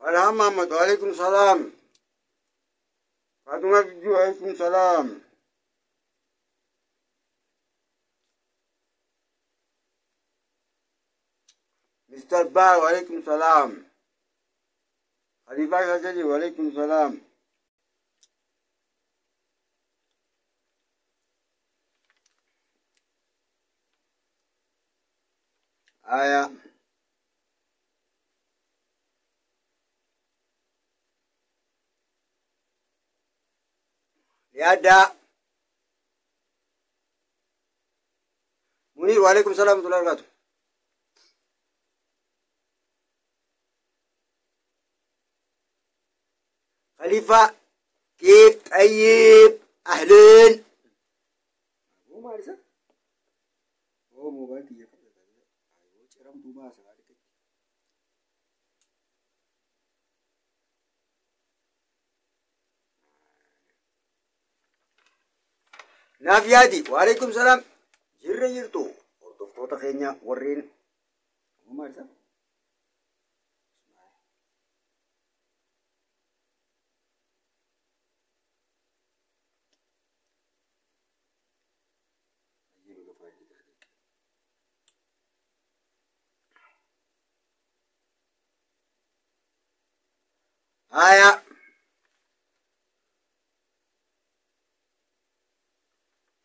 Farhan Muhammad, waalaikum salaam. Fatuma Bijju, waalaikum salaam. Mr. Ba, waalaikum salaam. Khalifa Shajali, waalaikum salaam. Aya. Yaada. Munir, waalaikum salaam wa rahmatullahi wa barakatuh. خليفة كيف طيب أهلين. هو ما عرفت هو موبايل تيجي Naaf yaadi, waalaikum salaam. Jirra jirtu hordoftoota keenya warreen maal isa? Haya.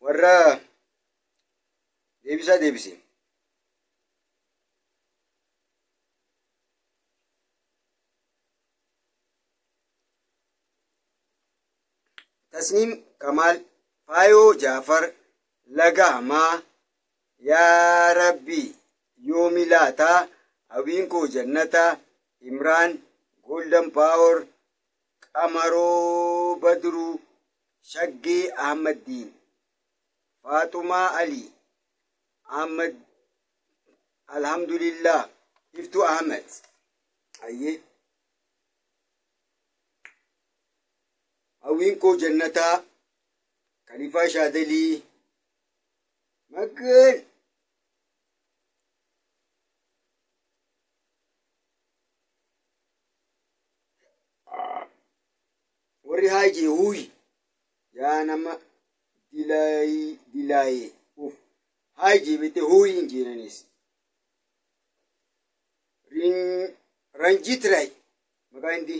Warra deebisaa deebise. Tasniim Kamaal, Faayoo Jaafar, Laga Hamaa, Yaa Rabbi yoomi laataa, Hawwiin koo Jannataa, Imraan, Golden Power, Qamaroo Badruu, Shaggee Ahmaddiin, Faaxumaa Ali, Ahmad, Alhamdulillah, Iftuu Ahmed. Ayyee. Hawwiin koo Jannataa, Khaliifaa Shaadalii, Maggeen. Warri haajee huuyi yaa nama dilaayee uf haajee bete huuyi hin jeenanis. Ranjit Rai maqaa hindi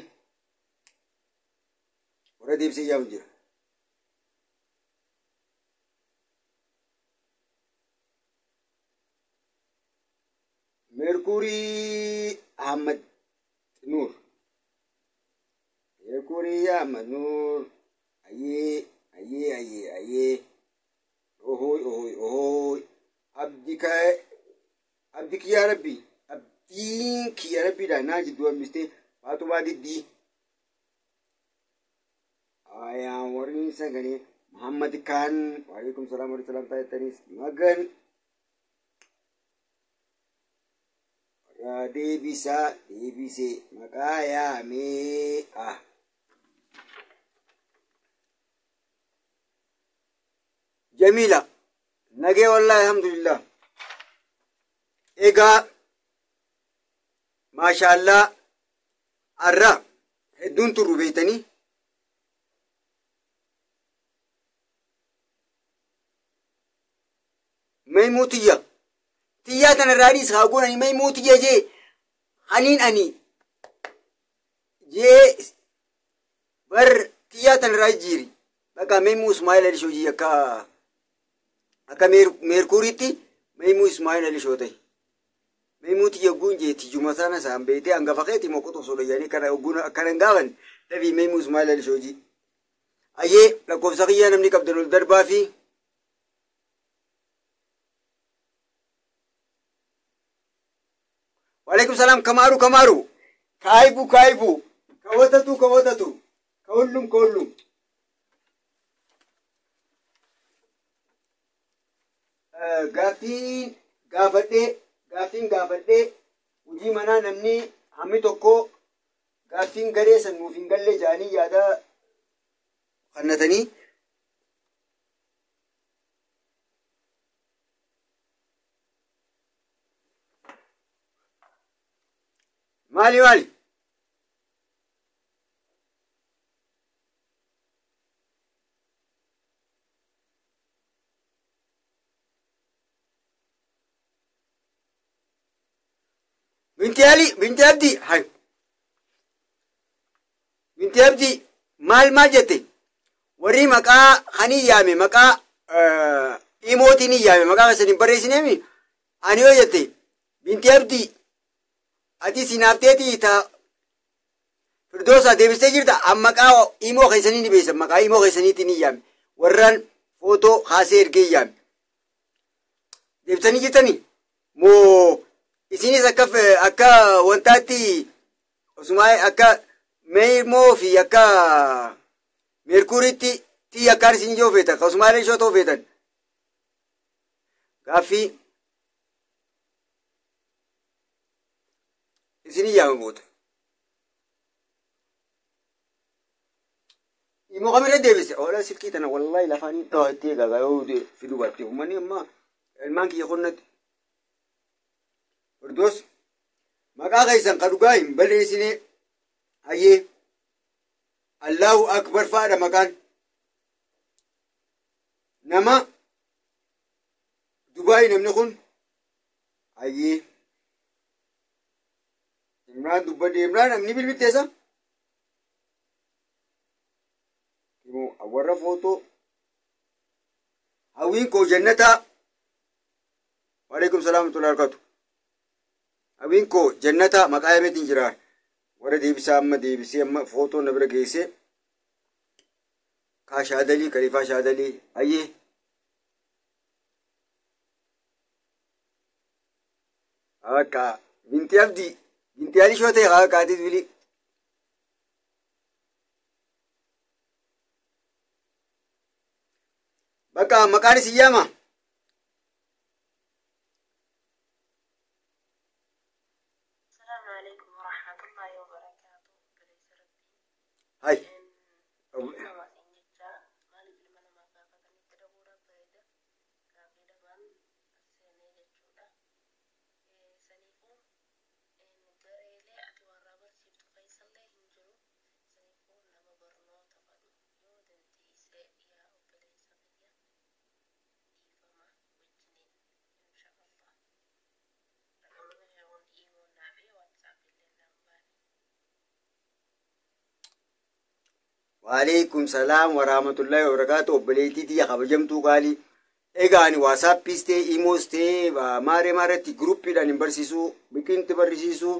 warra deebisee yaamu jira. Merkurii Ahmad Nuur. Merkurii Ahmad Nuur. Ayyee ayyee ayyee ayyee. Ohoy ohoy ohoy. Abdi kiyya Rabbi. Abdiin kiyya Rabbiidha naa jidduu hambistee Faatumaa Diddii. Ayaan warri sagalee Muhammad Kaan waalaikum salaam wa rahmatullahi taa'etanis magan. Deebisaa deebisee maqaa yaamee ah. Jamiila nagee wallahi alhamdulillah. Egaa maashaallaa har'a hedduun turru beeytanii. Maymuu tiyya. Tiyyaa tanarraa dhiis haa goonani maymuu tiyya jee haniin ani jee bar tiyyaa tanarraa jijjiiri. Bakka maymuu Ismaa'eel Alishoo jee akka meerkuuriitti maymuu Ismaa'eel Alishoo ta'e. Maymuu tiyya guun jee tiyyuma sana isaan beeytee hangafa keetii moo qoxosoo jedhanii kana ogguun akkana hin gaafan dafii maymuu Ismaa'eel Alishoo jee. Ayyee lakkoofsa kiyyaa namni qabdan ol darbaa fi Waalaikum salam kamaru kamaru kaibu kaibu kawatatu kawatatu ከሁሉም ከሁሉም gaaffiin gaafadhee gaaffiin gaafadhee hojii manaa namni hammi tokko gaaffiin garee san nuuf hin galle jedhanii yaada kannatanii maali maali Binti Ali Binti Abdi hay Binti Abdi maal maal jette warri maqaa kanii yaame maqaa imootiin yaame maqaa keessan hin barreessineemi ani yoo jette Binti Abdi ati sinaafteetii ta Firdoosaa deebistee jirta amma maqaa imoo keessanii ni beeysan maqaa imoo keessaniitiin ni yaame warraan footoo kaasee ergee yaame deebisanii jirtanii moo isinis akka akka wantaatti osuma akka meemoo fi akka meerkuuriitti tii akkaan isin ijoo feetan akkasumallee ishoo ta'uu feetan gaaffii isinii yaama boota. Immoo kamirra deebise oola silkii tana wallahi lafaanii dhawattee gagaa yoo fiduu baatte uummanni amma ilmaan kiyya qonnatti. Firdoos maqaa keessan ka dhugaa hin balleessine hayyee Allahu akbar faadha maqaan nama Dubaay namni kun hayyee Imraan dubbadde Imraan namni bilbilteessa warra footoo hawwiin koo jannataa waalaikum salaam wa rahmatullahi hawwiin koo jannataa maqaa yameetiin jira warra deebisaa amma deebisee amma footoo na bira geessee kaa shaadalii kaliifaa shaadalii hayyee akka binti abdii binti alii shoo ta'e haa kaatis bilii bakka maqaan isin yaama السلام عليكم ورحمة الله وبركاته. hay Waalaikum salaam wa rahmatullahi wa barakaatu obboleettii tiyya kabajamtuu qaalii. Egaa ani waasaappiis ta'e imoos ta'e maaree maareetti giruppiidhaan hin barsiisu biqilti barsiisu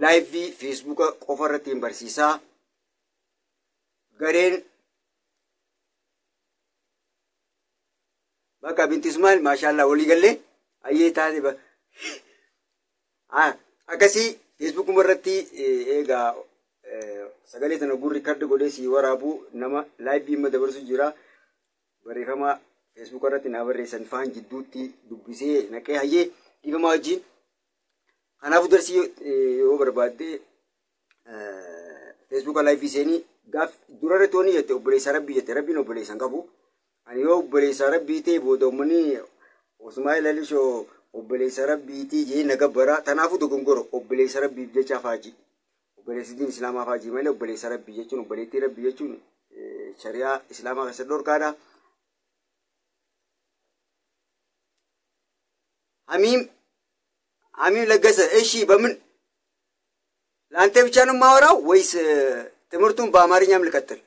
laayivii feesbuuka qofa irratti hin barsiisaa. Gareen bakka binti Ismail maashaallah walii gallee ayyee taate akkasii feesbuukuma irratti egaa sagalee tana gurri kardi godhee si waraabu nama laayivii imma dabarsu jira barreeffama feesbuuk irratti naa barreessan faan jidduutti dubbisee naqee hayyee dhiifamaa wajjin kanaafuu darsii yoo barbaadde feesbuuka laayivii seenii gaaf dura irratti wanni jette obboleessa rabbii jette rabbiin obboleessa hin qabu ani yoo obboleessa rabbii ta'e booda uummanni Usmaa'il Alishoo obboleessa rabbiitii jee na gabbara tanaafuu dogongoro obboleessa rabbiif jecha faaji. Obboleessittiin islaamaa faajii malee obboleessa rabbii jechuun obboleettii rabbii jechuun shari'aa islaamaa keessatti dhorkaadha. Hamiim Hamiim ለገሰ እሺ፣ በምን ለአንተ ብቻ ነው የማወራው ወይስ ትምህርቱን በአማርኛም ልቀጥል?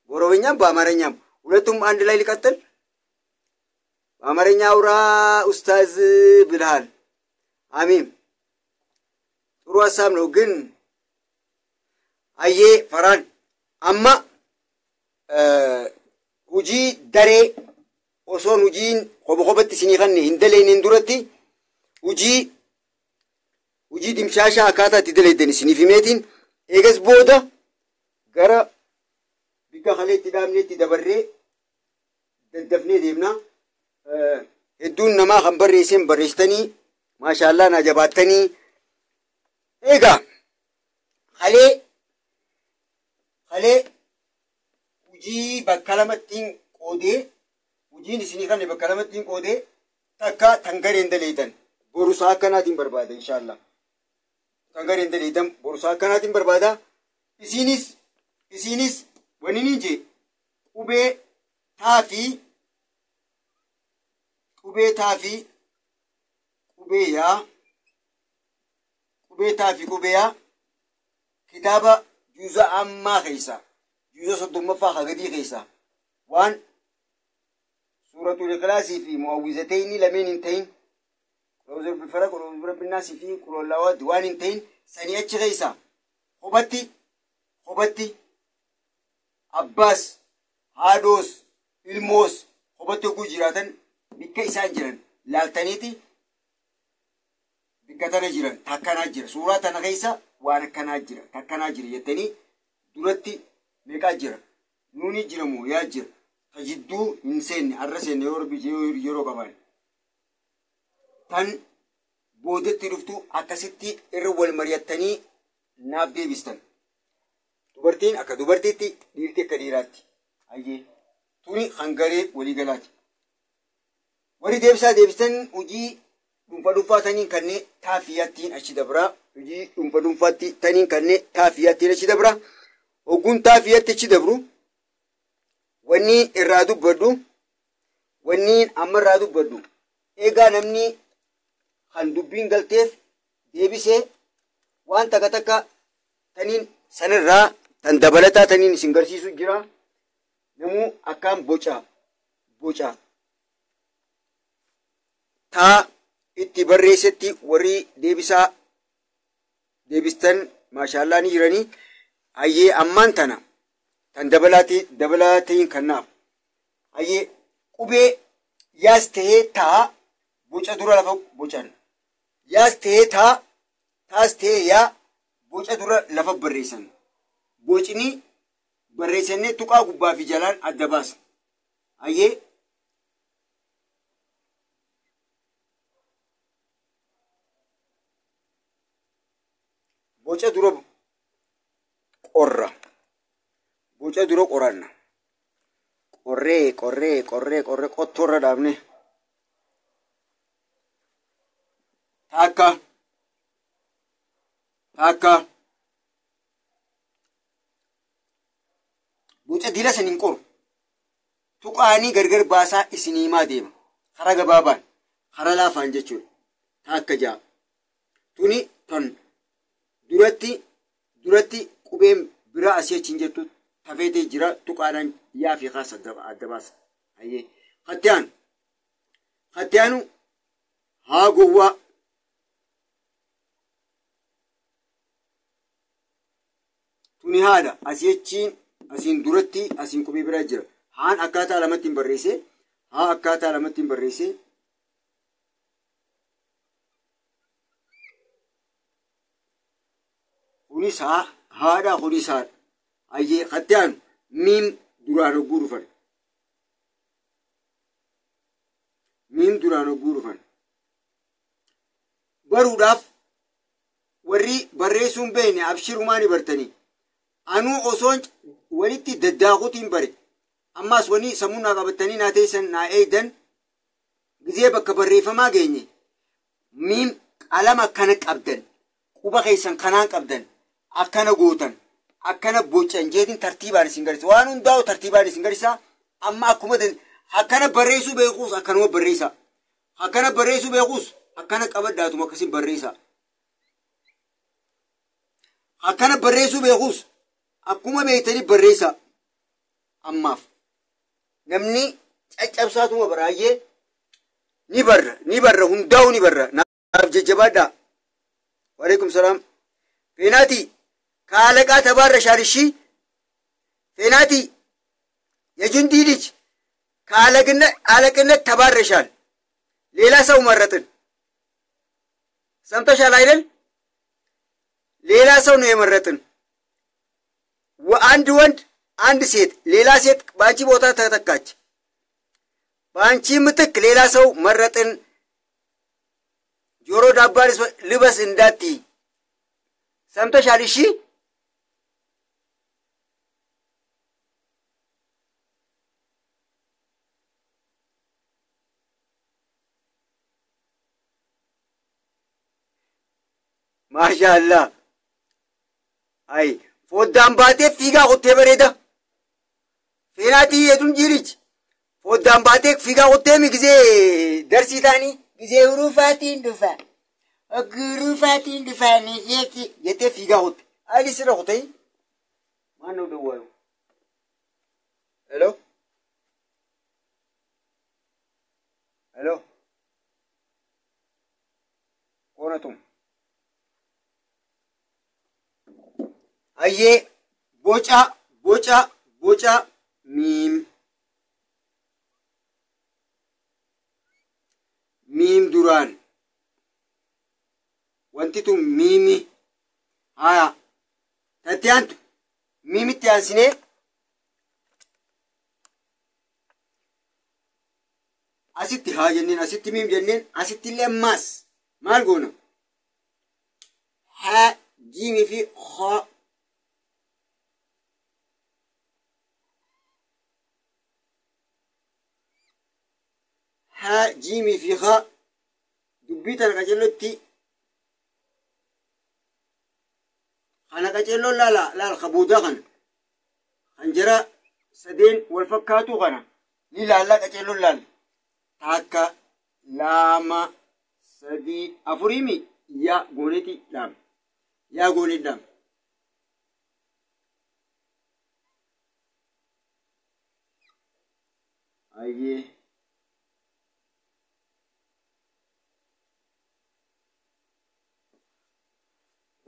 በኦሮምኛም በአማርኛም ሁለቱም አንድ ላይ ልቀጥል? በአማርኛ አውራ ኡስታዝ ብልሃል። አሚም ጥሩ ሀሳብ ነው ግን ayyee faraan amma hujii daree osoon hujiin qoba qobatti isinii kanne hin daleyneen duratti hujii dimshaashaa akkaataa itti daleeydan isiniif himeetiin eegas booda gara bikka kaleetti dhaabneetti dabarree daddafnee deemna. Hedduun namaa kan barreesseen barreessitanii maashaallaa naa jabaattanii eegaa kalee hujii bakka lamattiin qoodee hujiin isinii kanne bakka lamattiin qoodee takka tangareen daleeydan borusaa akkanaatiin barbaada inshaallah. Tangareen daleeydan borusaa akkanaatiin barbaada. Isinis wanni ni jee qubee taa fi qubee yaa Qubee taa fi qubee yaa kitaaba juuza ammaa keessa juuza 30ffaa hagadii keessa waan suuratul ikhlaasii fi mu'awwizatayni lameen hin ta'in qul a'uuzu birabbil falaq qul a'uuzu birabbin naasii fi qul huwallahu ahad waan hin ta'in sanii achi keessa qubatti abbaas haadhoos ilmoos qubatti hogguu jiraatan bikka isaan jiran laaltaniiti bikka tana jiran takkanaa jira suuraa tana keessa waan akkanaa jira takkanaa jira jettanii duratti meeqaa jira nuuni jira moo yaa jira ta jidduu hin seenne arra seenne yoo rabbi yeroo qabaan tan boodatti dhuftu akkasitti irra wal mari'attanii naaf deebistan. Dubartiin akka dubartiitti dhiirti akka dhiiraatti. Hayyee tuni hangaree waliigalaati. Warri deebisaa deebistan hojii dhuunfa dhuunfaa taniin kanneen taafiyyaattiin achi dabraa. Hojii dhuunfa dhuunfaatti taniin kanneen taafiyyaattiin achi dabraa. Ogguun taafiyyaatti achi dabru wanni irraa dubbadhu wanni amma irraa dubbadhu eegaa namni kan dubbiin galteef deebisee waan takka takka taniin sanirraa tan dabalataa taniin isin garsiisu jira. Namuu akkaan boca taa itti barreessetti warri deebisaa deebistan maashaallaa ni jiranii. Hayyee ammaan tana tan dabalaatiin kannaaf hayyee qubee yaas tahee taa boca dura lafa bocan yaas tahee taa taas tahee yaa boca dura lafa barreessan bocni barreessannee tuqaa gubbaa fi jalaan adda baasa. Hayyee boca dura qorra boca dura qoranna qorree qorree qorree qorree qottoorra dhaabne takka takka boca dila saniin qoru tuqaanii gargar baasaa isinii himaa deema karaa gabaabaan karaa laafaan jechuudha. Takka ja'a tuni tan duratti qubeen biraa asii achiin jettu tafeetee jira tuqaadhaan yaa fi kaas adda baasa. Hayyee kattiyaanu haa gowwaa tuni haadha asii achiin asiin duratti asiin qubee biraa jira. Haan akkaataa lamatti hin barreesse haa akkaataa lamatti hin barreesse kunis haa haadha kunis haadha. Hayyee kattiyaanu miim duraan hogguu dhufan miim duraan hogguu dhufan baruudhaaf warri barreessuun beekne abshirumaa ni bartanii anuu osoon walitti daddaaquutiin bare ammaas wanni sammuu naa qabatanii naa teessan naa eeydan gizee bakka barreeffamaa geenye miim qalama akkana qabdan quba keessan kanaan qabdan akkana gootan akkana bocan jeetiin tartiibaan isin garsiisa waan hundaa'u tartiibaan isin garsiisa amma akkuma akkana barreessuu beekuus akkanuma barreessa akkana barreessuu beekuus akkana qabadhaatuma akkasin barreessa akkana barreessuu beekuus akkuma beektanii barreessa ammaaf namni caccabsaatuma baraayyee ni barra hundaa'u ni barra naaf jajjabaadhaa. Waalaikum salaam. Feenaati ከአለቃ ተባረሻል። እሺ ፌናቲ የጁንዲ ልጅ ከአለቅነት ተባረሻል። ሌላ ሰው መረጥን። ሰምተሻል አይደል? ሌላ ሰው ነው የመረጥን። አንድ ወንድ አንድ ሴት፣ ሌላ ሴት በአንቺ ቦታ ተተካች። በአንቺ ምትክ ሌላ ሰው መረጥን። ጆሮ ዳባ ልበስ እንዳትይ ሰምተሻል? እሺ ማሻአላህ። አይ foddaan baatee fiigaa qottee bareeda. Feenaatii የቱንጂ ልጅ foddaan baatee fiigaa qottee mi gisee darsii ta'anii gisee huruufaatiin dhufa. Guruufaatiin dhufaanii jechi jettee fiigaa kutte. Ayili sirra kutee maal nu dhowwaayu? Hello? Hello? Koona tum. Hayyee boca boca boca miim. Miim duraan. Wanti tun miimi. Haya. Tatti aantu miimitti aansinee asitti haa jenneen, asitti miim jenneen, asitti illee ammaas maal goona? Haa, jiimii fi haa. Haa, jiimii fi haa dubbii tana qacellotti kana qacelloon laala laal ka boodaa kana kan jara sadeen wal fakkaatu kana ni laallaa qacelloon laalla. Takka, lama, sadii, afuriimi yaa gooneeti dhaam. Yaa gooneeti dhaam. Ayyee.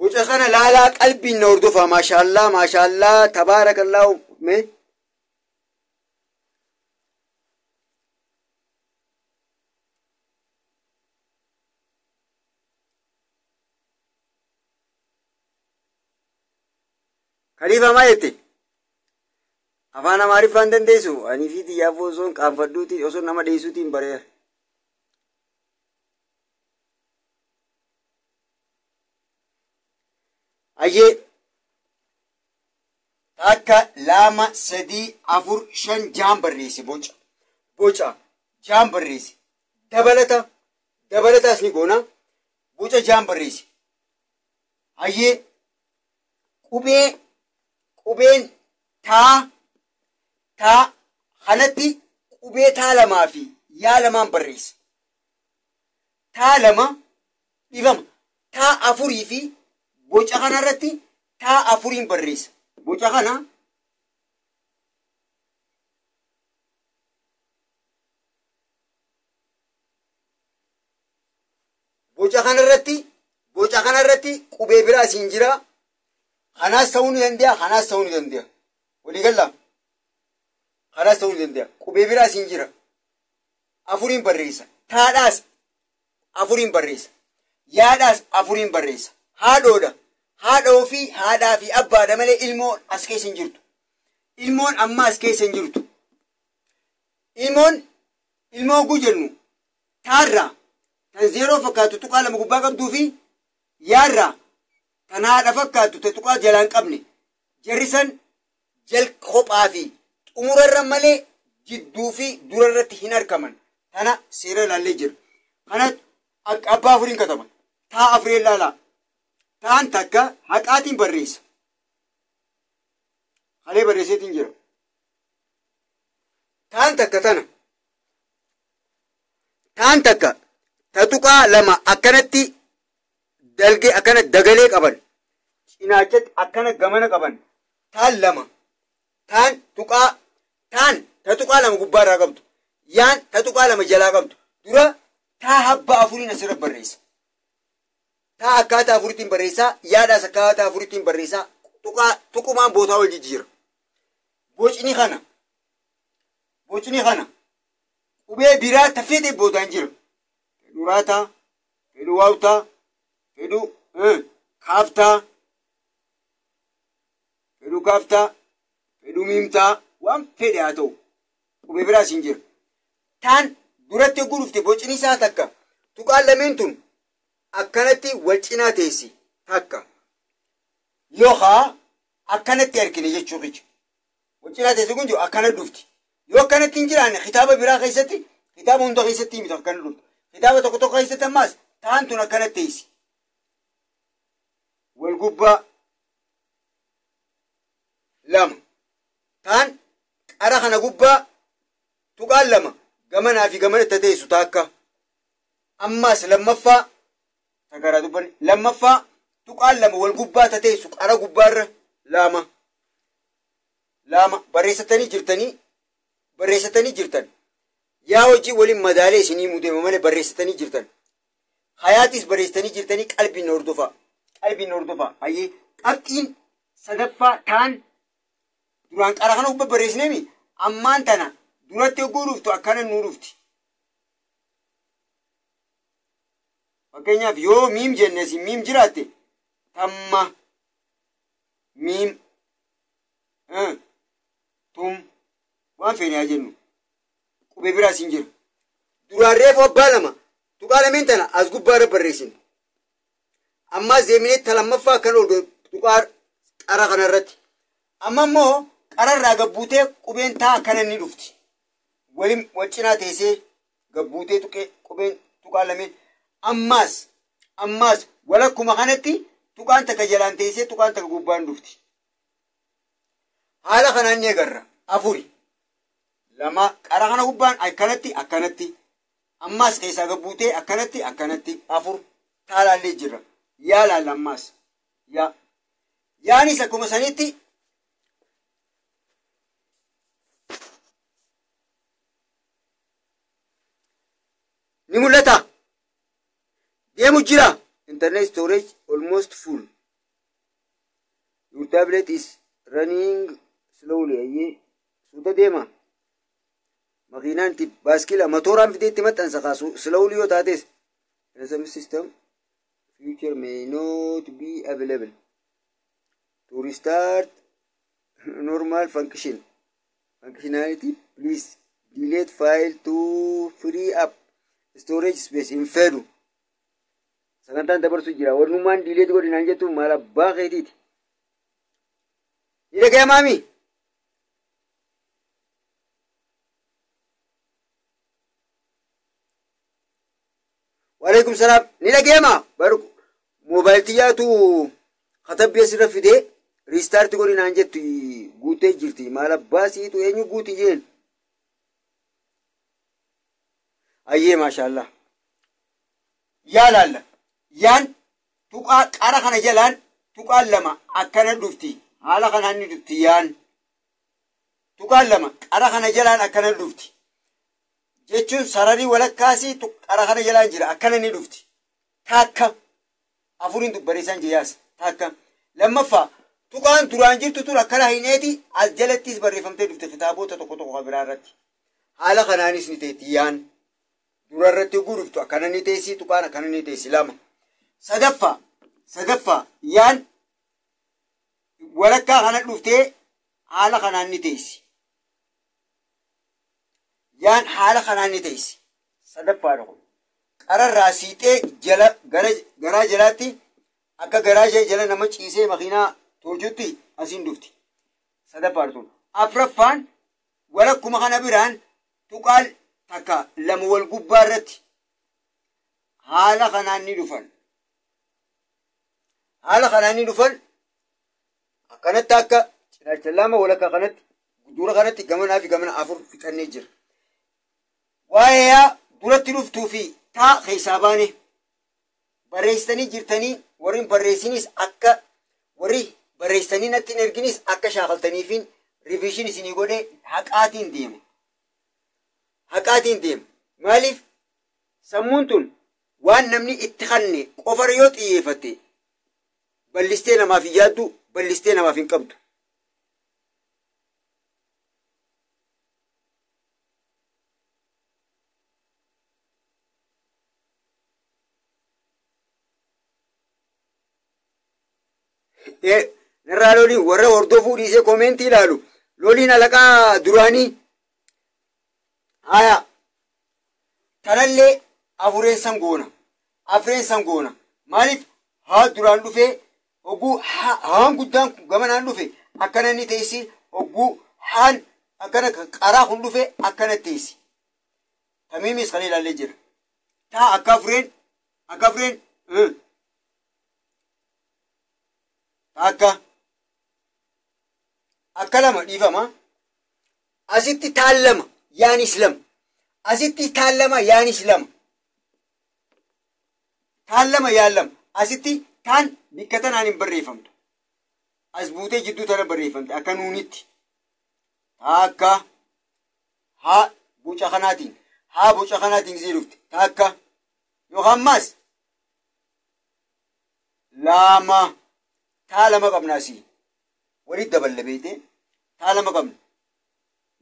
Boca kana laalaa qalbiin na hordofaa. Maashaallaa maashaallaa tabaarakallaahu mee. Khalifa maal jette? Afaan Amaariffaan dandeessu? Ani fi xiyyaafuu osoo qaanfadhuuti osoo nama dheessuutiin bareera. Ayyee takka, lama, sadii, afur, shan, jaan barreesse boca. Boca jaan barreesse. Dabalata dabalataas ni goona. Boca jaan barreesse. Ayyee qubee qubeen taa taa kanatti qubee taa lamaa fi yaa lamaan barreesse. Taa lama dhifama. Taa afurii fi boca kanarratti taa afuriin barreessa. Boca kana boca kanarratti boca kanarratti qubee biraa siin jira. Kanaas ta'uu ni danda'a, kanaas ta'uu ni danda'a. Walii gallaa? Kanaas ta'uu ni danda'a. Qubee biraa siin jira. Afuriin barreessa. Taadhaas afuriin barreessa. Yaadhaas afuriin barreessa. Haadhoodha. Haadhoo fi haadhaa fi abbaadha malee ilmoon as keessa hin jirtu. Ilmoon amma as keessa hin jirtu. Ilmoon ilmoo oguu jennu taarraa tan zeeroo fakkaattu tuqaa lama gubbaa qabduu fi yaarraa tan haadha fakkaattu ta tuqaa jalaa hin qabne jarri san jal kophaa fi xumurarra malee jidduu fi durarratti hin argaman. Tana seera ilaallee jira. Kana abbaa afuriin kataba. Taa afuriin ilaalaa. Taan takka haqaatiin barreessa. Halee barreesseetiin jira. Taan takka tana. Taan takka ta tuqaa lama akkanatti dalgee akkana dagalee qaban. Cinaachatti akkana gamana qaban. Taan lama. Taan tuqaa taan ta tuqaa lama gubbaarraa qabdu. Yaan ta tuqaa lama jalaa qabdu. Dura taa habba afuriin asirra barreessa. Taa akkaataa afurittiin barreessaa, yaadhaas akkaataa afurittiin barreessaa, tuqaa tuqumaan bootaa wal jijjiira. Bocni kana bocni kana qubee biraa tafeete boodaan jira. Fedhu raataa, fedhu waawtaa, fedhu kaaftaa, fedhu kaaftaa, fedhu miimtaa, waan fedhe haa ta'u qubee biraas hin jira. Taan duratti yogguu dhufte bocni isaa takka tuqaan lameen tun akkanatti wal cinaa teessi takka. Yookaa akkanatti argine jechuu qija. Wal cinaa teessi kun jiru akkana dhufti. Yoo akkanatti hin jiraanne kitaaba biraa keessatti kitaaba hunda keessatti miti akkana dhufti. Kitaaba tokko tokko keessatti ammaas taan tun akkanatti teessi. Wal gubbaa lama. Taan qara kana gubbaa tuqaan lama gamanaa fi gamana itti teessu takka. Ammaas lammaffaa Takkaraa dubbanne. Lammaffaa tuqaan lama wal gubbaa tateessu qara gubbaarra lama. Lama barreessatanii jirtanii barreessatanii jirtan. Yaa hojii waliin madaalee isinii mudeema malee barreessatanii jirtan. Hayaatis barreessatanii jirtanii qalbiin hordofaa. Qalbiin hordofaa. Hayyee qabxiin sadaffaa taan duraan qara kana gubbaa barreessineemi ammaan tana duratti hogguu dhuftu akkana nuu dhufti. Fakkeenyaaf yoo miim jenne si miim jiraatte tamma miim tum waan feene haa jennu qubee biraas hin jiru. Duraan reefu abbaa lama tuqaa lameen tana as gubbaarra barreessine. Ammaas deemnee ta lammaffaa akkana ol tuqaa qara kanarratti. Amma immoo qararraa gabbuutee qubeen taa akkana ni dhufti. Waliin wal cinaa teessee gabbuutee tuqee qubeen tuqaa lameen. Ammaas ammaas walakkuma kanatti tuqaan takka jalaan teessee tuqaan takka gubbaan dhufti. Haala kanaan ni agarra. Afuri. Lama qara kana gubbaan akkanatti akkanatti. Ammaas keessaa gabbuutee akkanatti akkanatti. Afur. Taalaallee jira. Yaa laalla ammaas. Yaa. Yaanis akkuma sanitti ni mul'ata. Deemu jira. Internet storage almost full. Your tablet is running slowly. Ayyee suuta deema. Makiinaan itti baaskila motoraan fidee itti maxxansa kaasu slowly yoo taates. Some system future may not be available. To restart normal functionality, please delete file to free up storage space in fedhu. Sagantaan dabarsu jira. Warrummaan delete godhinaan jettu maal abbaa keetiiti. Ni dhagaya maami? Waalaikum salaam. Ni dhagayama? Baru moobaayil xiyyaatu katabbii asirra fidee restart godhinaan jettu guutee jirti. Maal abbaa siitu eenyu guuti jeen? Ayyee maashaallah. Yaa laalla. Yaan tuqaa qara kana jalaan tuqaan lama akkana dhufti. Haala kanaan ni dhufti yaan. Tuqaan lama qara kana jalaan akkana dhufti. Jechuun sararii walakkaasii qara kana jalaan jira akkana ni dhufti. Takka afuriin dubbareessaan jiyyaas takka. Lammaffaa tuqaan duraan jirtu tun akkana hineeti as jalattis barreeffamtee dhufte kitaabota tokko tokko biraa irratti. Haala kanaanis ni teetti yaan. Dura irratti hogguu dhuftu akkana ni teessi tuqaan akkana ni teessi lama. Sadaffaa sadaffaa yaan walakkaa kana dhuftee haala kanaan ni teessi. Yaan haala kanaan ni teessi. Sadaffaadha kun. Qararraa siixee jala garaa jalaatti akka garaa jala nama ciisee makiinaa tolchutti asiin dhufti. Sadaffaadha tun. Afraffaan walakkuma kana biraan tuqaan takka lama wal gubbaa irratti haala kanaan ni dhufan. Haala kanaan ni dhufan. Akkanatti akka cinaacha lama walakkaa kanatti dura kanatti gamanaa fi gamana afur fixannee jira. Waa'ee yaa duratti dhuftuu fi taa keessaa baane barreessitanii jirtanii warri hin barreessinis akka warri barreessitanii natti hin erginis akka shaakaltaniifin riviishin isinii godhee haqaatiin deema. Haqaatiin deema. Maaliif sammuun tun waan namni itti kanne qofarra yoo xiyyeeffatte ballistee namaaf hin yaaddu ballistee namaaf hin qabdu. Narraa loliin warra hordofuu dhiisee koomentii ilaalu loliin alaqaa duraanii haya tanallee afureen san goona afureen san goona maaliif haa duraan dhufee hogguu haan guddaan kun gamanaan dhufe akkana inni teessi hogguu haan akkana qaraa kun dhufe akkana teessi tamiimis kan ilaallee jira taa akka afureen akka afureen akka akka lama dhiifama asitti taan lama yaanis lama asitti taan lama yaanis lama Taan lama yaan lama. Asitti taan bikka tanaan hin barreeffamtu. As buutee jidduu tana barreeffamte akka nuunitti. Taakka haa boca kanaatiin haa boca kanaatiin gisee dhufte taakka yookaan ammaas lama taa lama qabna asii walitti daballa beekte taa lama qabna.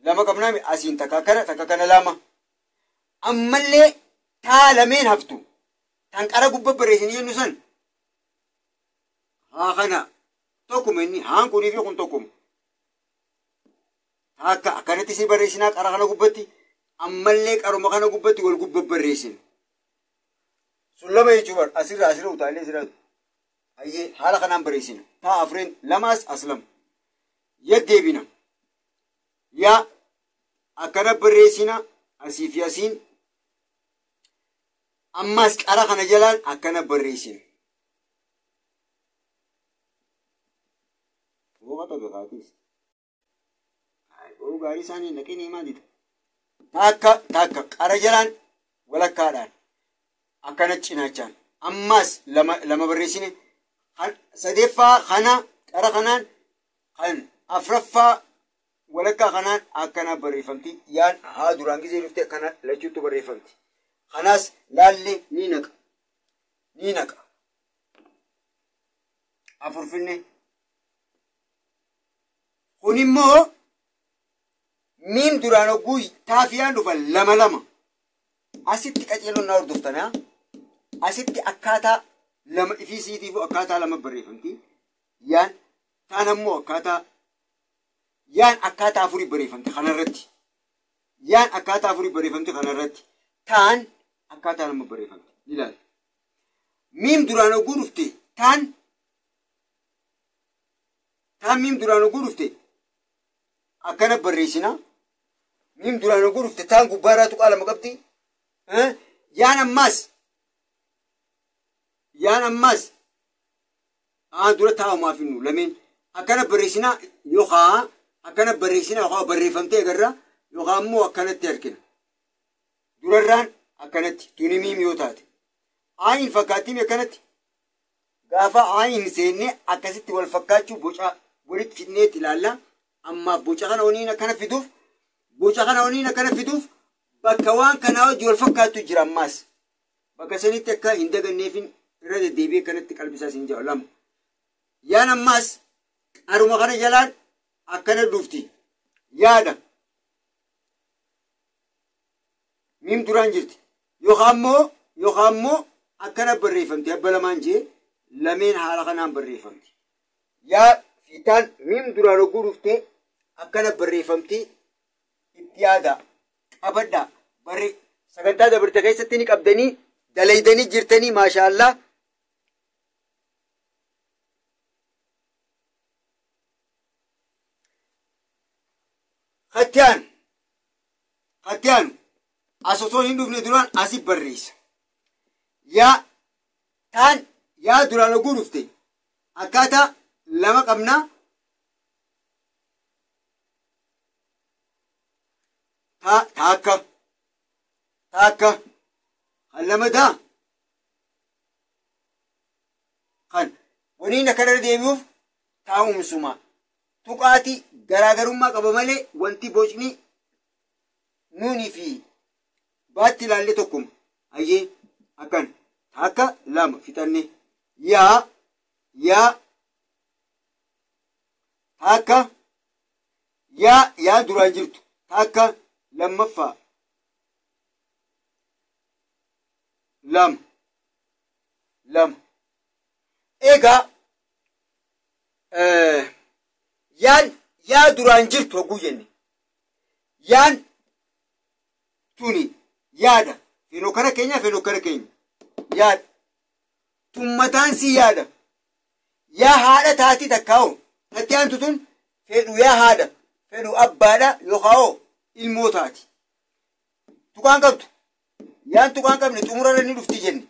Lama qabnaa asiin takka kana takka kana lama. Ammallee taa lameen haftu. Tan qara gubbaa barreessanii jennu san haa kana tokkuma inni haan kunii fi kun tokkuma. Akka akkanatti si barreessinaa qara kana gubbatti ammallee qaruma kana gubbatti wal gubba barreessina. Sun lama jechuun bar asirra asirra utaalee asirra ayyee haala kanaan barreessina. Taa afreen lamaas as lama. Yaddeebina. Yaa akkana barreessina asii fi asiin ammas qara kana jalaan akkana barreessina. Waqata beekaatis. Ay, gaarii isaanii naqinii maalidha? Takka takka qara jalaan walakkaadhaan akkana cinaachaan ammas lama lama barreessine sadeeffaa kana qara kanaan kan afraffaa walakkaa kanaan akkana barreeffamti. Yaan haa duraan gisee dhufte akkana lachuutti barreeffamti. Kanaas laallee ni naqa. Ni naqa. Afur finne. Kun immoo miim duraan hogguu taafiyaan dhufan lama lama. Asitti qaceelloon na hordoftan. Asitti akkaataa lama ifii siitiif akkaataa lama barreeffamti. Yaan taan ammoo akkaataa yaan akkaataa afurii barreeffamti kanarratti. Yaan akkaataa afurii barreeffamti kanarratti. Taan akkaataa lama barreeffamti. Ni ilaali. Miim duraan hogguu dhufte taan taan miim duraan hogguu dhufte akkana barreessina. Miim duraan hogguu dhufte taan gubbaarraa tuqaa lama qabdi. Yaan ammaas yaan ammaas dura taa'umaaf hinnu lameen akkana barreessina yookaan akkana barreessina yookaan barreeffamtee agarra yookaan immoo akkanatti argina. Durarraan akkanatti tuni miim yoo taate. Aayin fakkaattiin akkanatti gaafa aayin seennee akkasitti wal fakkaachuu boca walitti fidneetti ilaalla. Ammaaf boca kana waliin akkana fiduuf boca kana waliin akkana fiduuf bakka waan kanaa wajji wal fakkaattu jira ammaas. Bakka sanitti akka hin daganneefin irra deddeebi'ee akkanatti qalbisaa isin jedhu lama. Yaan ammaas qaruma kana jalaan akkana dhufti. Yaada. Miim duraan jirti. Yookaan immoo akkana barreeffamti. Abba lamaan jee lameen haala kanaan barreeffamti. Yaa fiitaan miim duraan hogguu dhuftee akkana barreeffamti. Itti yaada. Qabadhaa. Barre sagantaa dabarte keessatti ni qabdanii dalaydanii jirtanii maashaallaa. Kattiyaan as osoo hin dhufne duraan asi barreessa. Yaa taan yaa duraan hogguu dhufte akkaataa lama qabnaa. Taakka taakka kan lama taa kan waniin akkana deebi'uuf taa'umsuma tuqaati garaagarummaa qaba malee wanti bocni nuunii fi baatti ilaallee tokkuma. Ayyee akkan takka lama fixanne yaa yaa takka yaa yaa duraan jirtu takka lammaffaa lama lama. Egaa yaan yaa duraan jirtu hogguu jenne yaan tuni yaada fenoo kana keenya fenoo kana keenya yaada tummataan si yaada yaa haadha taati takkaa'o tatti aantu tun fedhu yaa haadha fedhu abbaadha yookaan ilmoo taati. Tuqaan qabdu yaan tuqaan qabne xumurarra ni dhufti jenne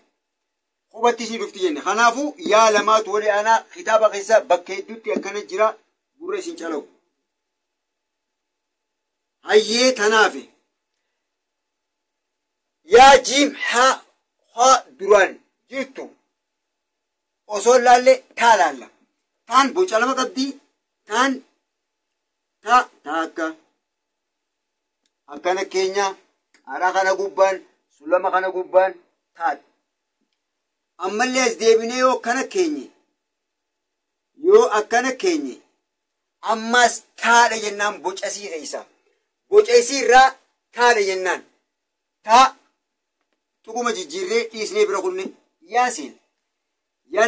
qubattis ni dhufti jenne. Kanaafuu yaa lamaatu wali aanaa kitaaba keessa bakka hedduutti akkana jira gurra isin calawu. Hayyee tanaafe yaa jiim haa haa duraan jirtu osoo laalle taa laalla. Taan boca lama qabdi. Taan taa taakka akkana keenya karaa kana gubbaan sulama kana gubbaan taadha. Ammallee as deebinee yoo akkana keenye yoo akkana keenye ammas taadha jennaan boca isii keessa. Boca isii irraa taadha jennaan taa tuquma jijjiirree dhiisnee bira kunne yaasiin yaa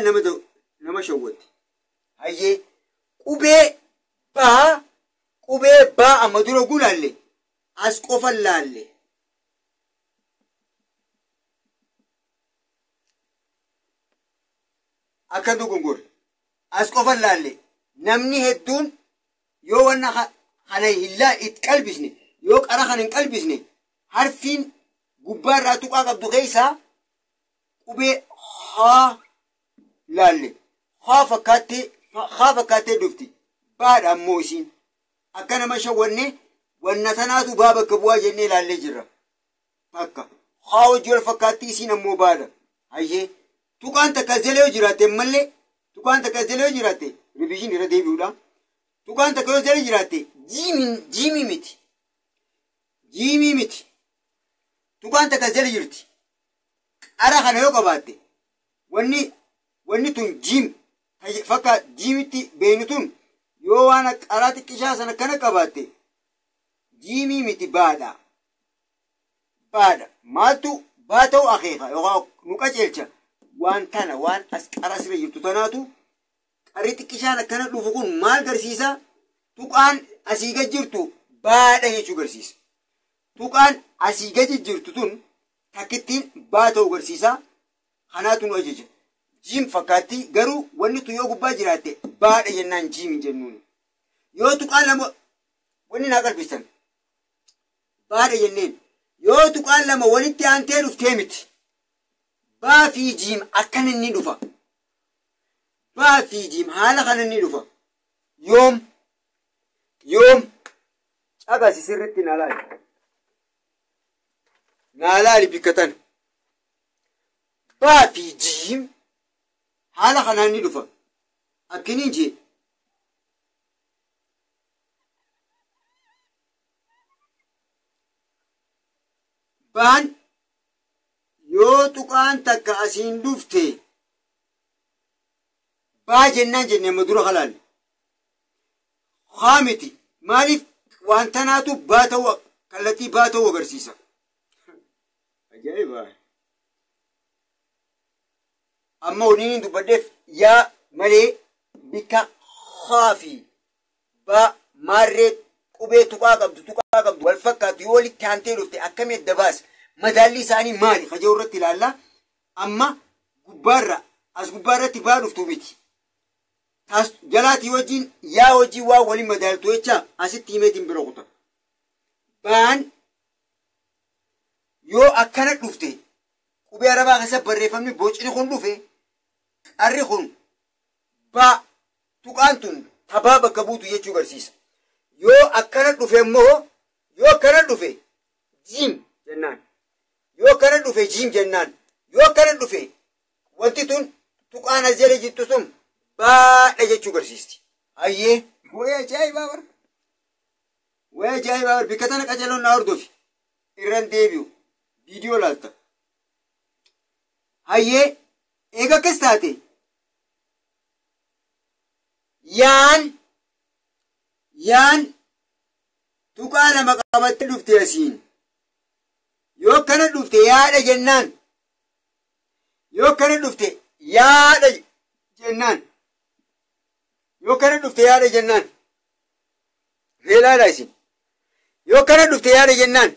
nama shawwatti. Hayyee qubee baa amma dura gulaalle as qofa laalle. Akka dogongore as qofa laalle namni hedduun yoo wanna kana hillaa itti qalbisne yoo qara kana hin qalbisne harfiin gubbaarraa tuqaa qabdu keessaa qubee haa laalle haa fakkaattee dhufti baadha ammoo isiin akka nama shawwanne wanna tanaatu baa bakka bu'aa jennee laallee jirra. Takka haa hojii wal fakkaatti isiin ammoo baadha. Hayyee tuqaan takka jala yoo jiraatte mallee tuqaan takka jala yoo jiraatte riviizhin irra deebi'uudha. Tuqaan takka yoo jala jiraatte jiimii miti. Jiimii miti. Tuqaan takka jala jirti. Qara kana yoo qabaatte wanni tun jiim fakka jiimitti beeynu tun yoo waan qaraa xiqqishaa sana kana qabaatte jiimii miti baadha. Baadha. Maaltu baa ta'u akeeka yookaan nu qajeelcha. Waan tana waan as qara sirra jirtu tanaatu qarri xiqqishaan akkana dhufu kun maal garsiisa? Tuqaan asii gad jirtu baadha jechuu garsiisa. Tuqaan asii gadi jirtu tun takkittiin baa ta'u garsiisa. Kanaatu nu ajaja. Jiim fakkaatti garuu wanni tun yoo gubbaa jiraatte baadha jennaan jiim hin jennuun. Yoo tuqaan lama wanni naa qalbisan baadha jenneen yoo tuqaan lama walitti aantee dhuftee miti. Baa fi jiim akkana inni dhufa. Baa fi jiim haala kana inni dhufa. Yoom caqasi sirriitti naa laali. Naa laali bikka tana. Baa fi jiim haala kanaan ni dhufa. Akkiniin jee baan yoo tuqaan takka asiin dhufte baa jennaan jenne amma dura halaalle. Haa miti maaliif waan tanaatu baa ta'uu kallattii baa ta'uu agarsiisa. Ajaa'iba! Amma waliin dubbadheef yaa malee bikka haa fi baa maarree qubee tuqaa qabdu wal fakkaatu yoo walitti aantee dhufte akkamii adda baasa? Madaalli isaanii maali? Kajoo irratti ilaalla. Amma gubbaarra as gubbaarratti baa dhuftu miti. Jalaatii wajjin yaa wajjin waa waliin madaaltu jecha asitti himeetiin bira kuta. Baan yoo akkana dhufte qubee arabaa keessa barreeffamni bocni kun dhufe qarri kun baa tuqaan tun tabaa bakka buutu jechuu agarsiisa. Yoo akkana dhufe immoo yoo akkana dhufe jiim jennaan. Yoo akkana dhufe jiim jennaan. Yoo akkana dhufe wanti tun tuqaan as jala jirtu sun baadha jechuu agarsiisti. Hayyee wayii ajaa'ibaa bara. Wayii ajaa'ibaa bara bikka tana qacaloon naa hordofi. Irraan deebi'u viidiyoo laalta. Hayyee eega akkas taate yaan tuqaa lama qabattee dhufte asiin. Yoo akkana dhufte yaadha jennaan. Yoo akkana dhufte yaadha jennaan. Yoo akkana dhufte yaadha jennaan. Reelaadha isin. Yoo akkana dhufte yaadha jennaan.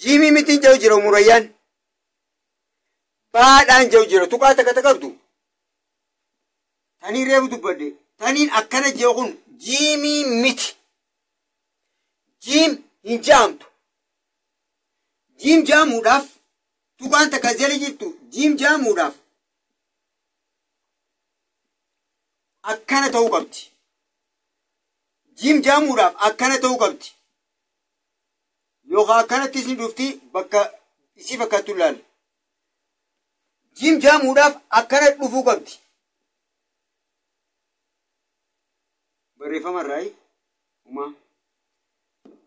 Jiimii mitiin jedhu jira murayyaan. Baadhaan jedhu jira tuqaa takka takka qabdu. Taniin reefu dubbadde. Taniin akkana jedhu kun jiimii miti. Jiim hin jaamtu. Jiim jaamuudhaaf tuqaan takka jala jirtu jiim jaamuudhaaf akkana ta'uu qabdi. Jiim jaamuudhaaf akkana ta'uu qabdi. Yookaan akkanattis ni dhufti bakka isii fakkaattu ilaalla. Jiim jaamuudhaaf akkana dhufuu qabdi. Barreeffama irraa uumaa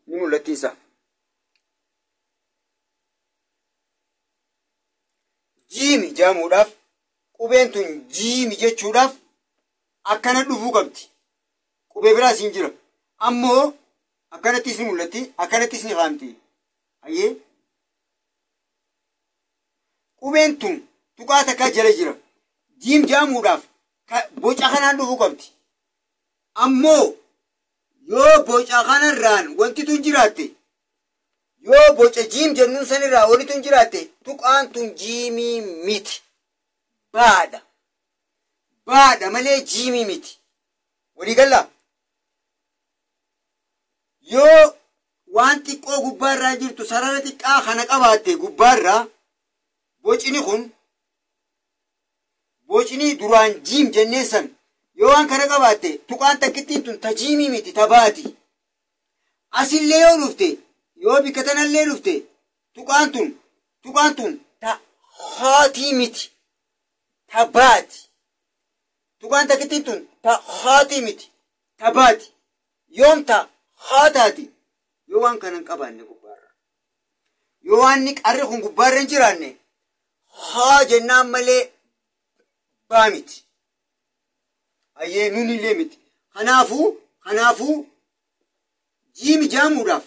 ni mul'atti isaa. Jiimi jaamuudhaaf qubeen tun jiimi jechuudhaaf akkana dhufuu qabdi. Qubee biraas hin jira. Ammoo akkanattis ni mul'atti, akkanattis ni kaa'amti. Hayyee qubeen tun tuqaa takkaa jala jira. Jiim jaamuudhaaf boca kanaan dhufuu qabdi. Ammoo yoo boca kanarraan wanti tun jiraatte, yoo boca jiim jennuun sanirraa wanti tun jiraatte, tuqaan tun jiimii miti. Baadha. Baadha malee jiimii miti. Walii gallaa? Yoo waan xiqqoo gubbaarraa jirtu sarara xiqqaa kana qabaatte gubbaarraa bocni kun bocni duraan jiim jennee san yoo waan kana qabaatte tuqaan takkittiin tun ta jiimii miti ta baati. Asillee yoo dhufte yoo bikka tanallee dhufte tuqaan tun ta haatii miti ta baati. Tuqaan takkittiin tun ta haatii miti ta baati. Yoom ta haataati? Yoo waan kana hin qabaanne gubbaarra. Yoo waan qarri kun gubbaarra hin jiraanne haa jennaan malee baa miti. Ayyee nun illee miti. Kanaafuu jiimi jaamuudhaaf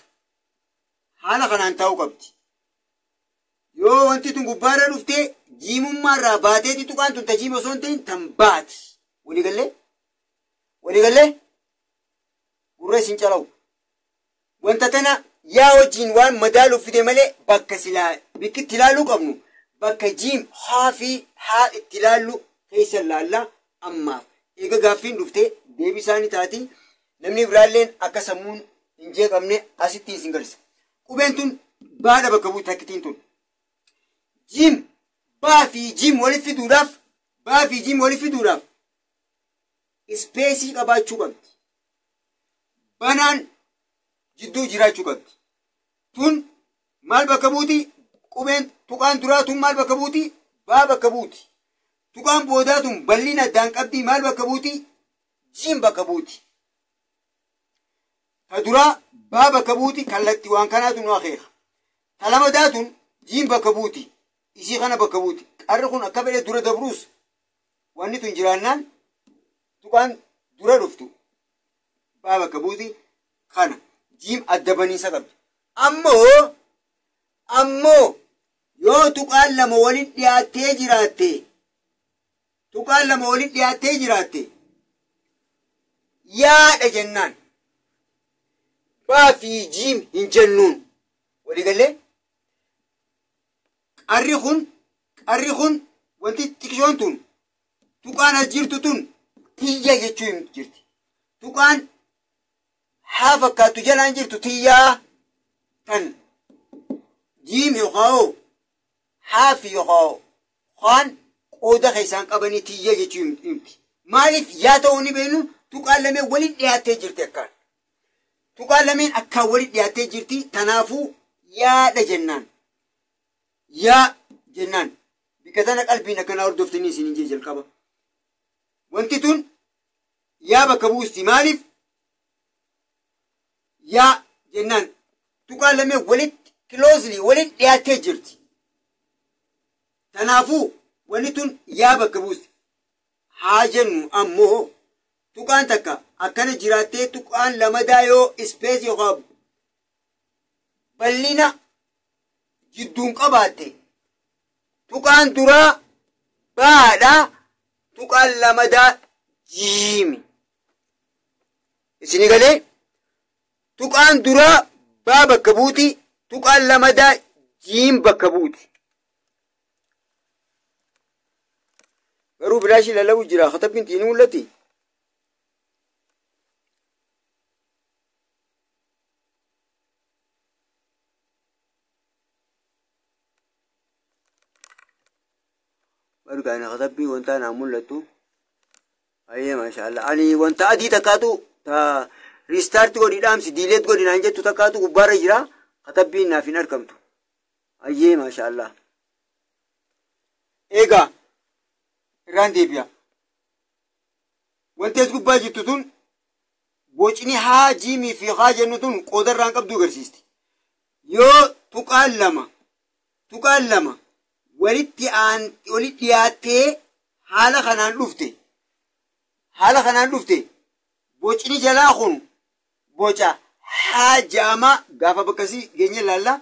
haala kanaan taa'uu qabdi. Yoo wanti tun gubbaarra dhuftee jiimummaarraa baateeti tuqaan tun ta jiimi osoo hin ta'in tan baati. Waliigallee? Waliigallee? Gurra isin calawu. Wanta tana yaa wajjin waan madaaluuf fide malee bakka silaa bikki itti ilaaluu qabnu bakka jiim haa fi haa itti ilaallu keessa ilaalla ammaaf. Eega gaaffiin dhuftee deebii isaanii taati namni biraalleen akka sammuun hin jeeqamne asitti isin garsiisa. Qubeen tun baadha bakka buuti takkittiin tun. Jiim baa fi jiim walitti fiduudhaaf baa fi jiim walitti fiduudhaaf space qabaachuu qabdi. Banaan jidduu jiraachuu qabdi. Tun maal bakka buuti? Qubeen tuqaan duraa tun maal bakka buuti? Baa bakka buuti. Tuqaan boodaa tun bal'ina addaan qabdi maal bakka buuti? Jiim bakka buuti. Ta duraa baa bakka buuti kallattii waan kanaatu nu akeeka. Ta lamadaa tun jiim bakka buuti. Isii kana bakka buuti. Qarri kun akka fedhe dura dabruus wanni tun jiraannaan tuqaan dura dhuftu baa bakka buuti kana jiim adda baniinsa qabdi. Ammoo yoo tuqaan lama waliin dhiyaattee jiraatte tuqaan lama waliin dhiyaattee jiraatte yaadha jennaan baa fi jiim hin jennuun waliigallee qarri kun wanti xiqqishoon tun tuqaan as jirtu tun tiyya jechuu hin jirti. Tuqaan haa fakkaattu jalaan jirtu tiyyaa tan jiim yookaan haa fi yookaan haan qooda keessaan qabanii tiyya jechuu himti. Maaliif yaa ta'uu ni beeknu tuqaan lameen waliin dhiyaattee jirti akkaan. Tuqaan lameen akkaan waliin dhiyaattee jirti tanaafuu yaadha jennaan. Yaa jennaan. Bikka tana qalbiin akkanaa hordoftanii isin hin jee jalqaba. Wanti tun yaa bakka buusti maaliif? Yaa jennaan tuqaan lameen walitti closely waliin dhiyaattee jirti. Tanaafuu wanni tun yaa bakka buusti. Haa jennu ammoo tuqaan takka akkana jiraattee tuqaan lamadaa yoo space yookaan bal'ina jidduun qabaatte tuqaan duraa baadha tuqaan lamadaa jiimi. Isinii galee tuqaan duraa baa bakka buuti tuqaan lamadaa jiim bakka buuti. Garuu bilaashii lallabuu jira katabbiin ni mul'atti. Bargaani katabbii wanta naa mul'attu. Ayyee maashaallah. Ani wanta adii takkaatu ta restart godhi dhaamsi delete godhi naan jettu takkaatu gubbaarra jira. Katabbiin naaf hin argamtu. Ayyee maashaallah. Egaa irraan deebi'a. Wanti as gubbaa jirtu tun bocni haa jiimii fi haa jennu tun qooda irraan qabdu agarsiisti. Yoo tuqaan lama walitti dhiyaattee haala kanaan dhufte bocni jalaa kun boca haa jaamaa gaafa bakkasii geenye ilaalla.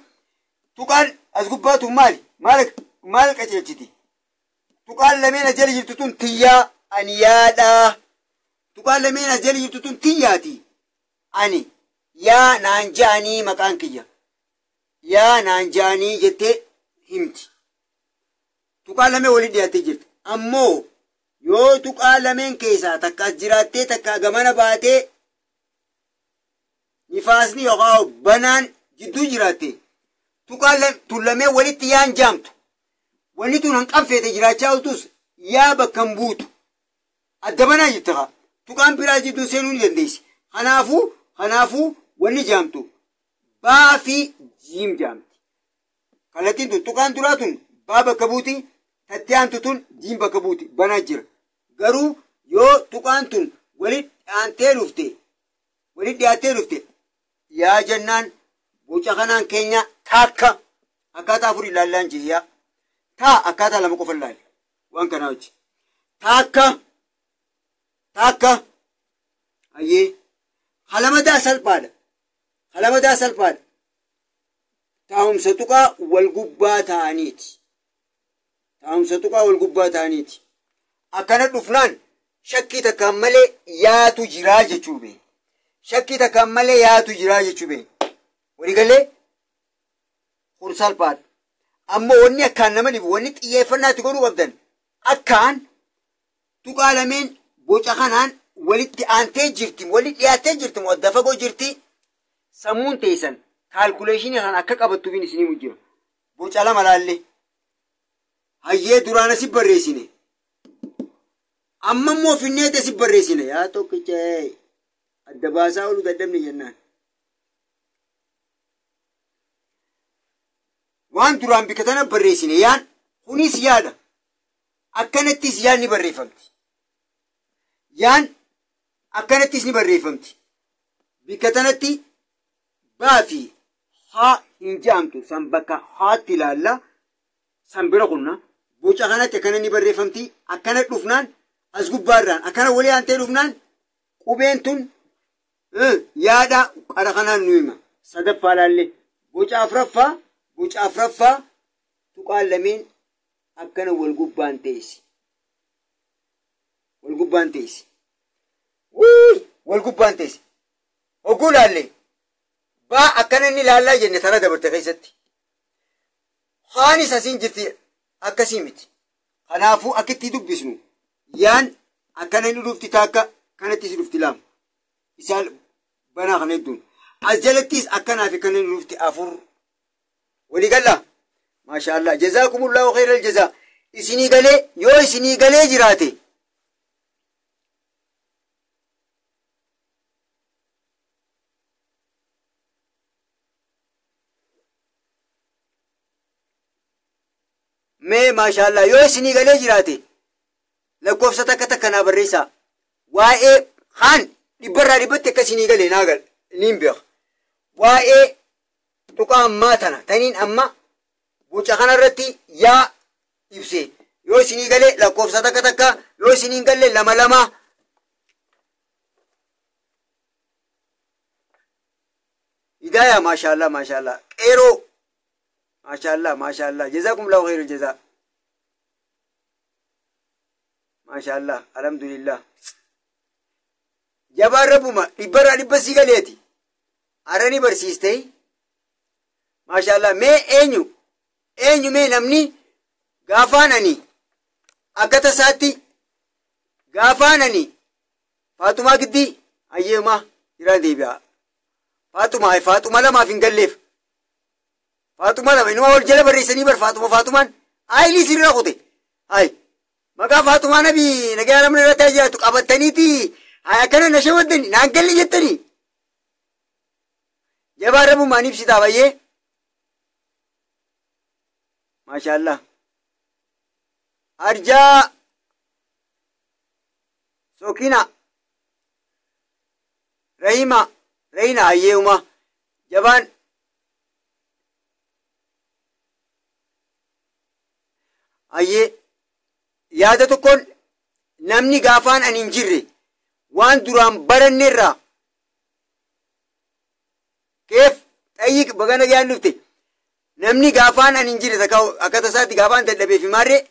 Tuqaan as gubbaa tun maali? Maal qajeelchiti? Tuqaan lameen as jala jirtu tun tiyyaa ani yaadhaa. Tuqaan lameen as jala jirtu tun tiyyaati. Ani yaa naan ja'anii maqaan kiyya. Yaa naan ja'anii jettee himti. Tuqaan lameen walitti dhiyaattee jirti. Ammoo yoo tuqaa lameen keessaa takka as jiraattee takka gamana baatee nifaasni yookaan banaan jidduu jiraatte tuqaan tun lameen walitti yaan jaamtu. Wanni tun hanqanfeete jiraachaa ooltus yaa bakka hin buutu. Adda banaa jirti haa. Tuqaan biraa jidduu seenuu ni dandeessi. Kanaafuu wanni jaamtu baa fi jiim jaamti. Kallattiin tun tuqaan duraa tun baa bakka buuti. Tatti aantu tun jiim bakka buuti banaa jira. Garuu yoo tuqaan tun walitti dhiyaattee dhufte yaa jennaan boca kanaan keenya taakka akkaataa afur ilaallaan jiyyaa. Taa akkaataa lama qofa ilaali waan kanaa hojii. Taakka ayyee halamadaa salphaadha. Taa'umsa tuqaa wal gubbaa ta'aniiti. Akkana dhufnaan shakkii takkaan malee yaatu jiraa jechuu bee. Waliigalee kun salphaadha. Ammoo wanni akkaan nama dhibu wanni xiyyeeffannaatti godhuu qabdan akkaan tuqaa lameen boca kanaan walitti aantee jirti walitti dhiyaattee jirti moo adda fagoo jirti sammuun teessan kaalkuleeshinii kan akka qabattuufiin isinii mujjira. Boca lama laallee hayyee duraan asi barreessine amma immoo finneeti asi barreessine yaa tokkicha adda baasaa ooluu dadhabne jennaan. Waan duraan bika tana barreessine yaan kunis yaada. Akkanattis yaan ni barreeffamti. Yaan akkanattis ni barreeffamti. Bika tanatti baa fi haa hin jaamtu san bakka haatti ilaalla san bira kunna boca kanatti akkana ni barreeffamti. Akkana dhufnaan as gubbaarraan akkana walii aantee dhufnaan qubeen tun yaada qara kanaan nu hima. Sadaffaa laallee boca afraffaa tuqaan lameen akkana wal gubbaan teessi. Wal gubbaan teessi. Hogguu laallee baa akkana inni laallaa jenne tana dabarte keessatti. Haanis asiin jirti akkasii miti. Kanaafuu akka itti dubbisnu yaan akkana inni dhufti taakka kanattis dhufti lama. Isaan banaa kana hedduun. As jalattis akkanaa fi kana inni dhufti afur. Waliigala maashaallah jazaakumullahu khairal jazaa. Isinii galee yoo isinii galee jiraate mee maashaallah yoo isinii galee jiraate lakkoofsa takka takka naa barreessaa. Waa'ee haan dhibbarraa dhibbatti akka isinii galee naa gal niin beeka. Waa'ee tuqaa ammaa tana taniin amma boca kanarratti yaa ibse yoo isinii galee lakkoofsa takka takka yoo isinii galee lama lama. Hidaayaa maashaallah maashaallah qeeroo maashaallah maashaallah jazaakumullahu khairal jazaa maashaallah alhamdulillah. Jabaan rabbuma dhibbarraa dhibba sii galeeti arani barsiistee. Maashaallah mee eenyu mee namni gaafaan ani akka tasaatti gaafaan ani Faatumaa giddii ayyeemaa jiraan deebi'a. Faatuma lamaaf hin galleef. Faatuma lama inuma wal jala barreessanii bar Faatumaan ayilii sirraa kute. Ay maqaa Faatumaa nabii nagaa namni irratti jiraatu qabataniiti ay akkana na shawaddani naan galle jettanii. Jabaa rabbumaan ibsitaa baay'ee. Maashaallah. Arjaa Sokina Rahima Rahina hayyeuma jabaan hayyee yaada tokkoon namni gaafaan ani hin jirre waan duraan baranneerraa keef xayyiq bagana gayaan dhufte namni gaafaan ani hin jirre takka akka tasaatti gaafaan dadhabee fi maarree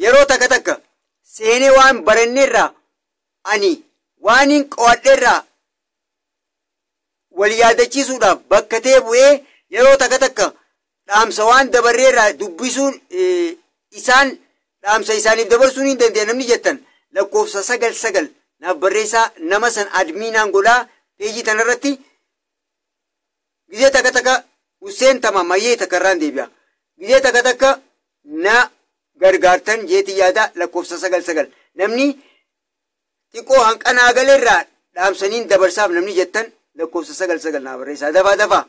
yeroo takka takka seenee waan baranneerraa ani waan hin qo'adheerraa wal yaadachiisuudhaaf bakka ta'e bu'ee yeroo takka takka dhaamsa waan dabarreerraa dubbisuun isaan dhaamsa isaaniif dabarsuun hin danda'e namni jettan lakkoofsa 99 naaf barreessaa nama san admiinaan godhaa peejii tanarratti gizee takka takka Hussein Tamaam hayyee takka irraan deebi'a. Gizee takka takka na gargaartan jeetii yaada lakkoofsa 99 namni xiqqoo hanqanaa galeerraa dhaamsaniin dabarsaaf namni jettan lakkoofsa 99 naa barreessaa dafaa dafaa.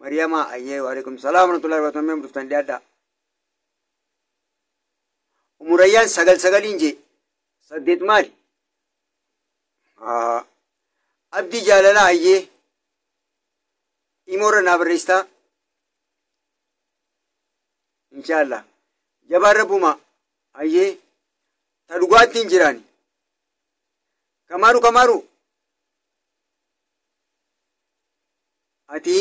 Mariyamaa ayyee waalaikum salaam warahmatullahi wabarakatuh dhuftan dhiyaadhaa. Umurayyaan 99 jee 8 maali? Abdii jaalalaa ayyee imoora naa barreessitaa. Inshaallah. Jabaan rabbuma ayyee ta dhugaatti hin jiraani. Kamaaru kamaaru ati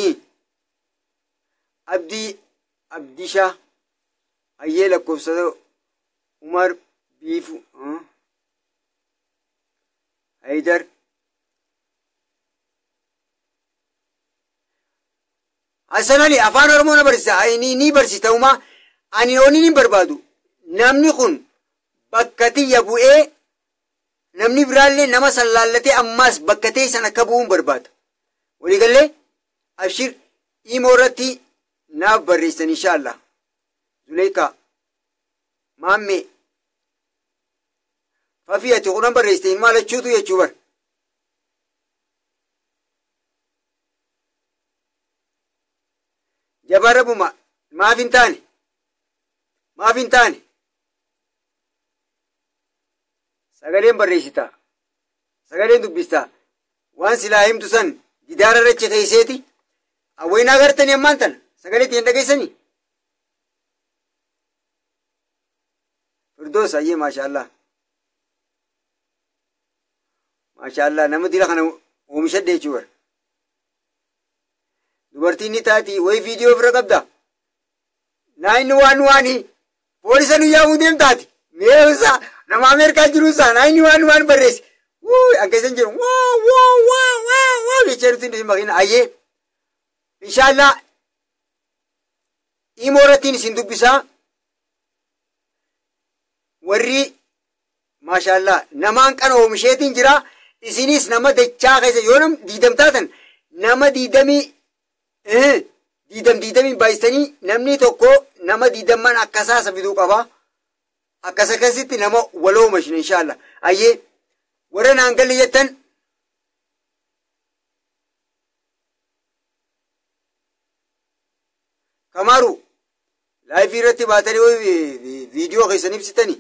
Abdii Abdishaa ayyee lakkoofsa Umar Biifu Haydar Hassan Ali afaan Oromoo na barsiisa ni barsiista umaa ani onni ni barbaadu namni kun bakka tiyya bu'ee namni biraallee nama san laallatee ammaas bakka ta'e san akka bu'uun barbaada. Waliigallee abshir imoo irratti naaf barreessan inshaallah. Zuleekaa maammee Fafii ati kunan barreessite hin maalachuutu jechuu bar. Jabaa rabbuma maaf hin taane maaf hin taane sagaleen barreessita sagaleen dubbista waan silaa himtu san gidaara irra keesseeti awwaynaa agartanii ammaan tana sagalee ittiin dhageessanii. Firdoos ayyee maashaallah maashaallah nama dila kana oomishadhe jechuu bar. Dubartiin ni taati wayi viidiyoo ofirra qabda. Naayinni waan waani poolisa nu yaamuu deemtaati. Meesaa nama Ameerikaa jiruusaa naayinni waan waan barreesse. Wuu akka isin jiru waa waa waa waa waa jechaa jirtu hin makiina ayyee. Inshaallah imoo irrattiin isin dubbisaa. Warri maashaallah namaan qana oomisheetiin jira. Isinis nama dachaa keessa yoo nam diidam taatan nama diidamii diidam baay'istanii namni tokko nama diidamman akkasaa fiduu qaba. Akkas akkasitti nama wal oomishna inshaallah. Ayyee warra naan galle jettan Kamaaru laayifii irratti baatanii wayi viidiyoo keessan ibsitanii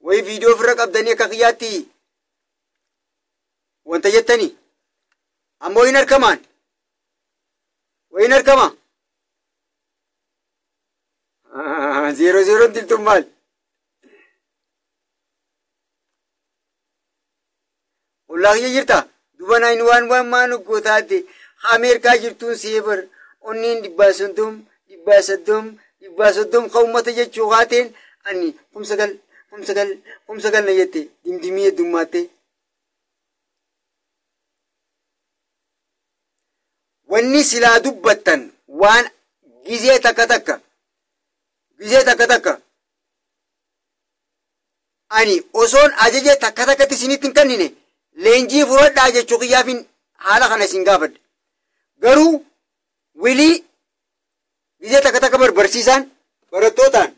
wayi viidiyoo ofirra qabdanii akka kiyyaatti wanta jettanii ammoo hin argamaan wayi hin argama 00 diltuun maal ollaa kiyya jirta duba naayin waan waan maan gootaate Ameerikaa jirtuun seebar onneen 130 130 130 ka uummata jechuu haateen ani 9 9 9 na jette dimdimii heddummaate. Wanni silaa dubbattan waan gizee takka takka gizee takka takka ani osoon ajaja takka takkatti isinitti hin kennine leenjii fudhadhaa jechuu kiyyaafin haala kana isin gaafadhe. Garuu wilii gizee takka takka barsiisaan barattootaan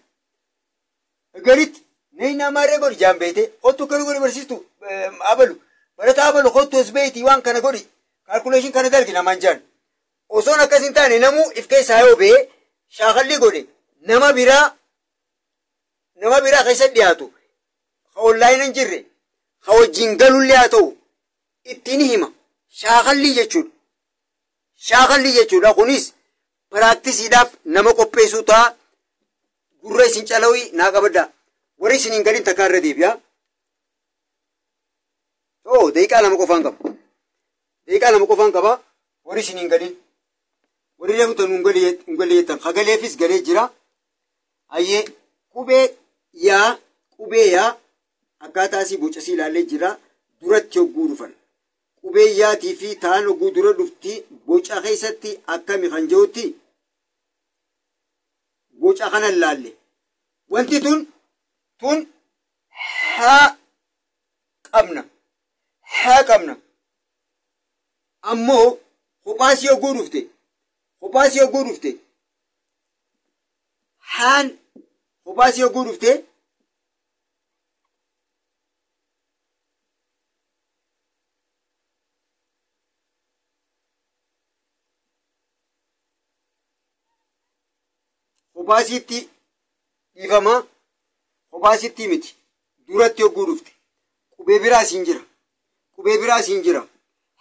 garitti nee namarree godhi jaan beete kottu kana godhi barsiistu abalu barataa abalu kottu as beeti waan kana godhi kaalkuleeshin kana dalgi namaan jaan. Osoon akkas hin taane namuu if keessaa yoo ba'e shaakalli godhe nama biraa keessa dhiyaatu ka onlaayina hin jirre ka wajjin galullee haa ta'u ittiin hima shaakallii jechuudha. Shaakallii jechuudha kunis piraaktiisiidhaaf nama qopheessuu ta'a. Gurra isin calawii naa qabaddaa. Warri isin hin galin takkaa irra deebi'a. Oo daqiiqaa 2 qofaan qaba. Daqiiqaa 2 qofaan qaba. Warri isin hin galin. Warri reefu hin galee jettan. Hagaleefis galee jira. Hayyee qubee yaa akkaataa asii bocasii ilaallee jira. Duratti hogguu dhufan. Qubee yaatii fi ta'an hogguu dura dhufti boca keessatti akkami kan jirutti boca kana ilaalle. Wanti tun haa qabna. Haa qabna. Ammoo kophaasii hogguu dhufte. Haan kophaasii hogguu dhufte. Kophaasiitti dhiifamaa. Kophaasitti miti. Duratti hogguu dhufte. Qubee biraas hin jira.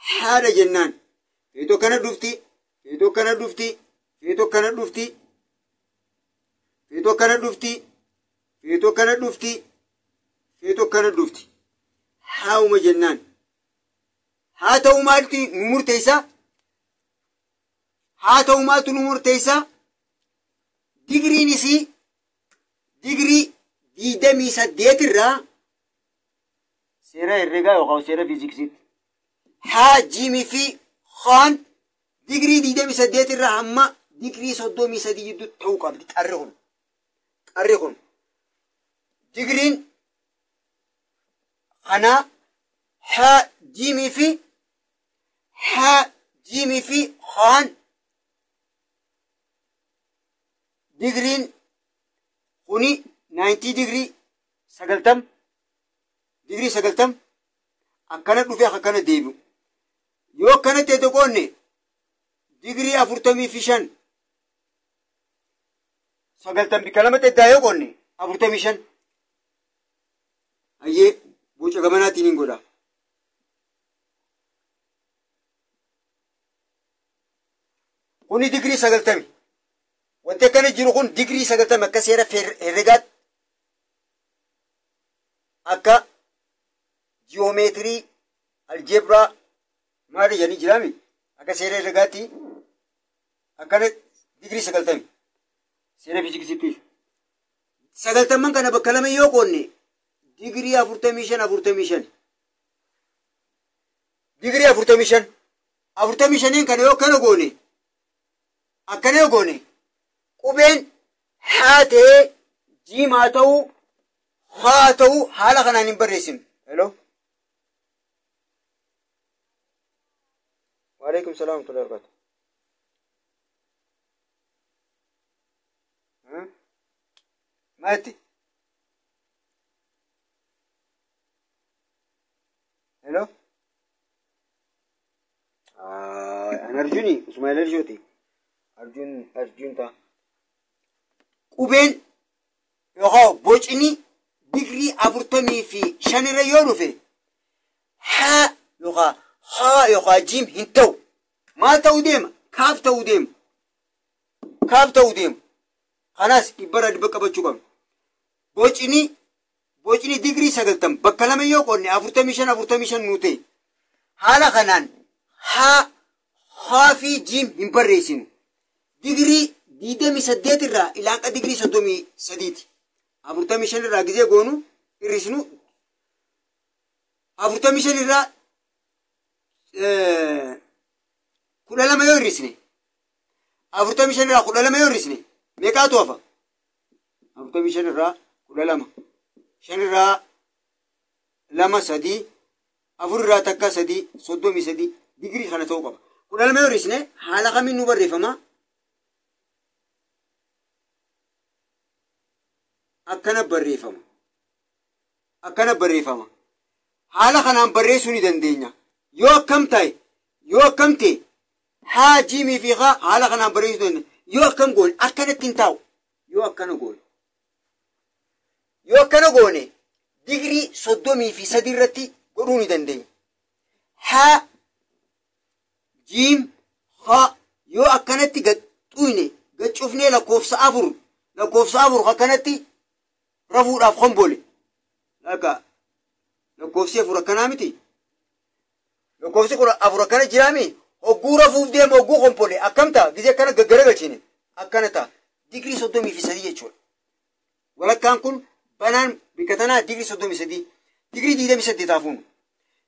Haadha jennaan. Feetoo kana dhufti. Feetoo kana dhufti. Feetoo kana dhufti. Feetoo kana dhufti. Feetoo kana dhufti. Feetoo kana dhufti. Haa'uma jennaan. Haa ta'u maaltu nu murteessa? Haa ta'u maaltu nu murteessa? Digiriin isii digirii 28 irraa seera herreegaa yookaan seera fiiziksiitti. Haa jiimii fi haan digirii 28 irraa hamma digirii 33 gidduu ta'uu qabdi qarri kun. Qarri kun digiriin kanaa haa jiimii fi haan digiriin kuni 90 digirii 90 digirii 90 akkana dhufee akkana deebi'u. Yoo akkana ta'e tokkoonne digirii 45 90 bikka lama ta'e yoo qoonne 45. Hayyee boca gamanaatiin hin godha. Kuni digirii 90. Wanti akkana jiru kun digirii 90 akka seera herregaatti akka jiyoomeetirii aljeebraa maali jedhanii jiraami akka seera herregaatti akkana digirii 90 seera fiiziksiitti. 90 kana bakka lama yoo qoonne digirii 45 45 digirii 45 45 kana yoo kana goone akkana yoo goone qubeen haa ta'ee jiimaa ta'uu haa ta'uu haala kanaan hin barreessinu. Hello. Waalaikum salaam wa rahmatullahi wa barakatuh. Maati? Hello. An Arjuni Ismail Arjoti. Arjun ta. Qubeen yookaan bocni digirii 45 irra yoo dhufe haa yookaan haa yookaan jiim hin ta'u. Maal ta'uu deema? Kaaf ta'uu deema. Kaaf ta'uu deema. Kanaas 100% qabachuu qabna. Bocni digirii 90 bakka lama yoo qoonne 45 45 nuu ta'e. Haala kanaan haa haa fi jiim hin barreessinu. Digirii 28 irraa ilaaqa digirii 33ti. 45 irraa gizee goonu hir'isnu 45 irraa 12 yoo hir'isne 45 irraa 12 yoo hir'isne meeqaatu hafa? 45 irraa 12 5 irraa 2 3 4 irraa 1 3 33 digirii kana ta'uu qaba. 12 yoo hir'isne haala kamiin nu barreeffama? Akkana barreeffama. Akkana barreeffama. Haala kanaan barreessuu ni dandeenya. Yoo akkam ta'e, yoo akkam ta'e Haa jiimii fi haa haala kanaan barreessuu dandeenya. Yoo akkam goone akkanatti hin taa'u. Yoo akkana goone. Yoo akkana goone digirii 33 irratti godhuu ni dandeenya. Haa jiim haa yoo akkanatti gad xuyne gad cufnee lakkoofsa afur akkanatti rafuudhaaf hombole. Lakka lakkoofsi afur akkanaa miti. Lakkoofsi afur akkana jiraami. Hogguu rafuuf deema hogguu hombole akkam ta'a gisee akkana gaggaragalchine akkana ta'a. Digirii 33 jechuudha. Walakkaan kun banaan bikka tanaa digirii 33. Digirii 28 taafuunu.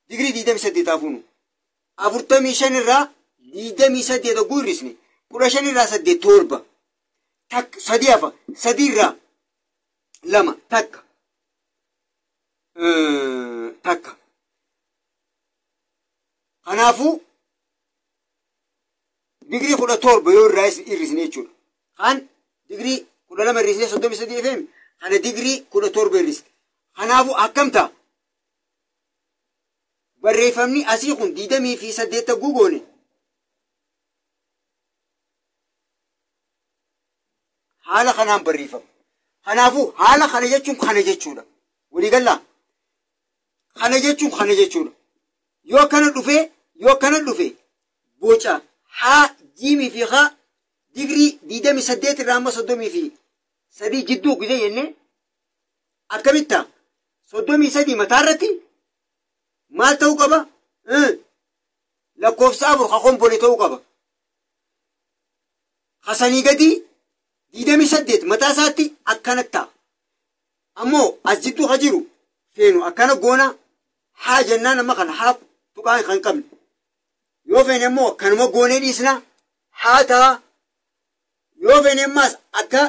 Digirii 28 taafuunu. 45 irraa 28 hogguu hir'isne. 15 irraa 8 7. Takka 3 hafa. 3 irraa 2 takka. Takka. Kanaafuu digirii 17 yoo irraa hir'isne jechuudha. Kan digirii 12 hir'isne 33 FM kana digirii 17 hir'isne. Kanaafuu akkam ta'a? Barreeffamni asii kun 28 gugoone. Haala kanaan barreeffama. Kanaafuu haala kana jechuun kana jechuudha. Waliigalaa. Kana jechuun kana jechuudha. Yoo akkana dhufe boca haa jiimii fi haa digirii 28 irraa amma 33 jidduu gisee jennee akkamitti ta'a? 33 mataa irratti maal ta'uu qaba? Lakkoofsa afur ka kombole ta'uu qaba. Hasanii gadi 28 mataa isaatti akkanatti ta'a. Ammoo as jidduu ka jiru feenu akkana goona haa jennaan amma kana haa tuqaa kan qabne. Yoo feene immoo kanuma goonee dhiisna haa ta'a. Yoo feene ammaas akka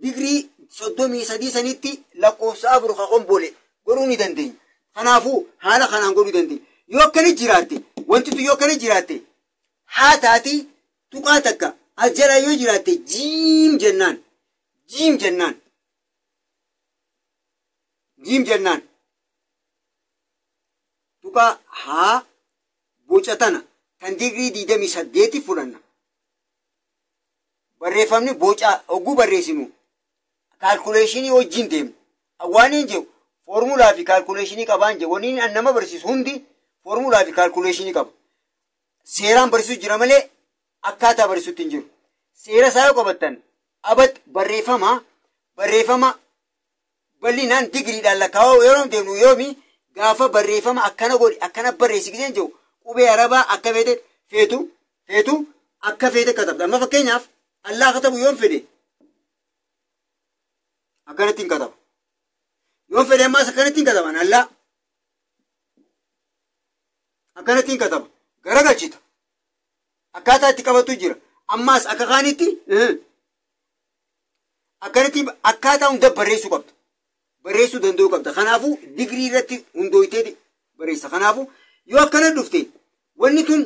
digirii 33 sanitti lakkoofsa afur ka kombole godhuu ni dandeenya. Kanaafuu haala kanaan godhuu dandeenya. Yoo akkana jiraatte wantitu yoo akkana jiraatte haa taati tuqaa takka as jala yoo jiraatte jiim jennaan. Jiim jennaan. Jiim jennaan. Tuqaa haa boca tana kan digirii 28 fudhanna. Barreeffamni boca hogguu barreessinu kaalkuleeshinii wajjin deemna. Waan hin jiru foormulaa fi kaalkuleeshinii qabaan jiru. Wanni an nama barsiisu hundi foormulaa fi kaalkuleeshinii qaba. Seeraan barsiisu jira malee akkaataa barsiisutti hin jiru. Seera isaa yoo qabattan abat barreeffama bal'inaan digiriidhaan lakkaa'uu yeroo deemnu yoomi gaafa barreeffama akkana godhi akkana barreessi giseen jiru qubee arabaa akka feete feetu akka feete katabda. Amma fakkeenyaaf allaa katabu yoon fedhe akkanatti hin katabu. Yoon fedhe ammaas akkanatti hin kataban allaa akkanatti hin kataba. Garagalchita. Akkaataa itti qabatu jira. Ammaas akka kaanitti akkanatti akkaataa hunda barreessuu qabda. Barreessuu danda'uu qabda. Kanaafuu digirii irratti hundooyitee barreessa. Kanaafuu yoo akkana dhufte wanni tun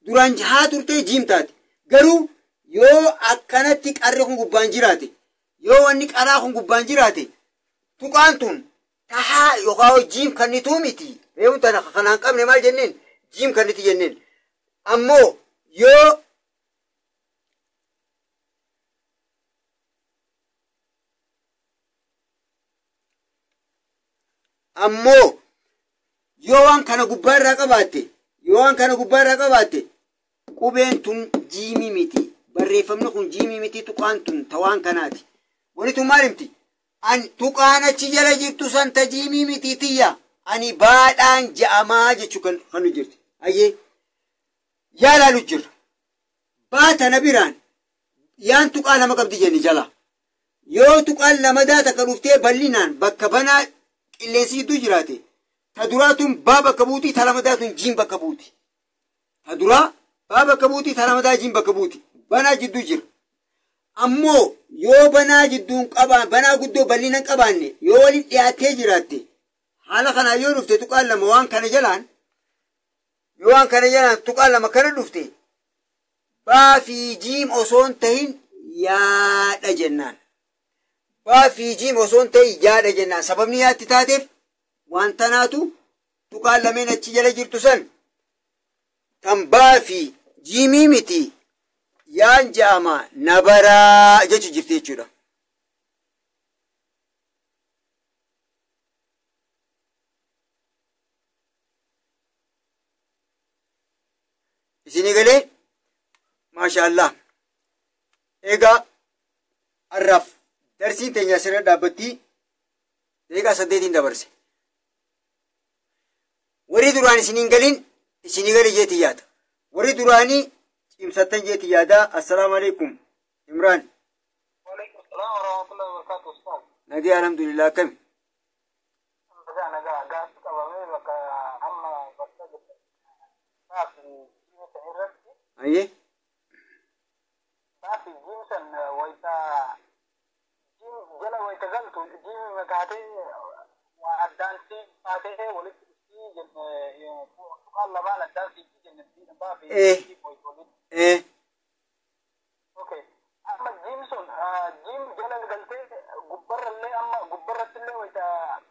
duraan haa turtee jiim taate. Garuu yoo akkanatti qarri kun gubbaan jiraate yoo wanni qaraa kun gubbaan jiraate tuqaan tun tahaa yookaan jiim kannituu miti. Reefu tana kanaan qabne maal jenneen jiim kanniti jenneen. Ammoo yoo waan kana gubbaa irraa qabaatte qubeen tun jiimii miti. Barreeffamni kun jiimii miti tuqaan tun tawaan kanaati. Wanni tun maal himti? Ani tuqaan achi jala jirtu san ta jiimii miti tiyya. Ani baadhaan ja'amaa jechuu kan nu jirti. Ayyee yaa laalu jirra. Baata na biraan yaan tuqaa lama qabdi jenni jala. Yoo tuqaan lama daa takka dhuftee bal'inaan bakka banaa qilleensi jidduu jiraate ta duraa tun baa bakka buuti ta lamadaa tun jiin bakka buuti. Ta duraa baa bakka buuti ta lamadaa jiin bakka buuti. Banaa jidduu jira. Ammoo yoo banaa jidduun qabaan banaa guddoo bal'inaan qabaanne yoo waliin dhiyaatee jiraatte haala kanaa yoo dhufte tuqaan lama waan kana jalaan yoo waan kana jalaan tuqaan lama kana dhufte baa fi jiim osoo hin tahin yaadha jennaan. Baa fi jiim osoo hin tahin yaadha jennaan. Sababni yaatti taateef waan tanaatu tuqaan lameen achi jala jirtu san tan baa fi jiimii miti yaan je'ama nabaraa jechu jirti jechuudha. Isinii galee maashaallah. Egaa har'aaf darsiin teenya asirra dhaabbattii daqiiqaa 8 dabarse. Warri duraan isiniin galin isinii gali jeeti yaada. Warri duraanii cimsattan jeeti yaada. Assalaamu alaikum. Imraan. Waalaikum salaam warahmatullahi wabarakatuh ustaz. Nagee alhamdulillah akkami? Nagaa nagaa gaaffii qabamee bakka amma bakka jirtan baafi jiimsan irratti Ayyee. baafi jiimsan wayita jiim jala wayita galtu jiimi makaatee waa addaan si baatee walitti dhuftii jenne tuqaan lamaan addaan siifii jenne baafi jiim wayita walitti. Okay. Amma jiim sun jiim jala galtee gubbarrallee amma gubbarrattillee wayita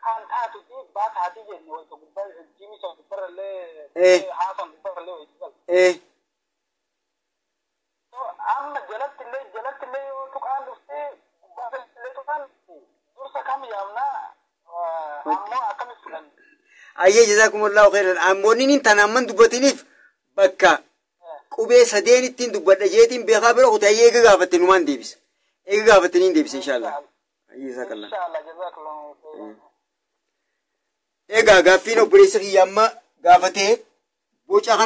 kaan taatuti baa taatii jenne wayita gubbar jiimi sun gubbarrallee haasan gubbarrallee wayita galte. So amma jalattillee yoo tuqaan dhuftee gubbarrattillee tuqaan dursa kam yaamnaa ammoo akkamitti fudhanna? Ayyee jazaakumullahu khairan. Ammoonni tan amman dubbatiniif bakka qubee sadeen ittiin dubbadha jeetiin beekaa bira kutee ayyee eega gaafatte numaan deebisa. Eega gaafatte niin deebisa inshaallah. Ayyee jazakallah. Inshallah jazakallahu khairan. Egaa gaaffiin obboleessa kiyya amma gaafatee boca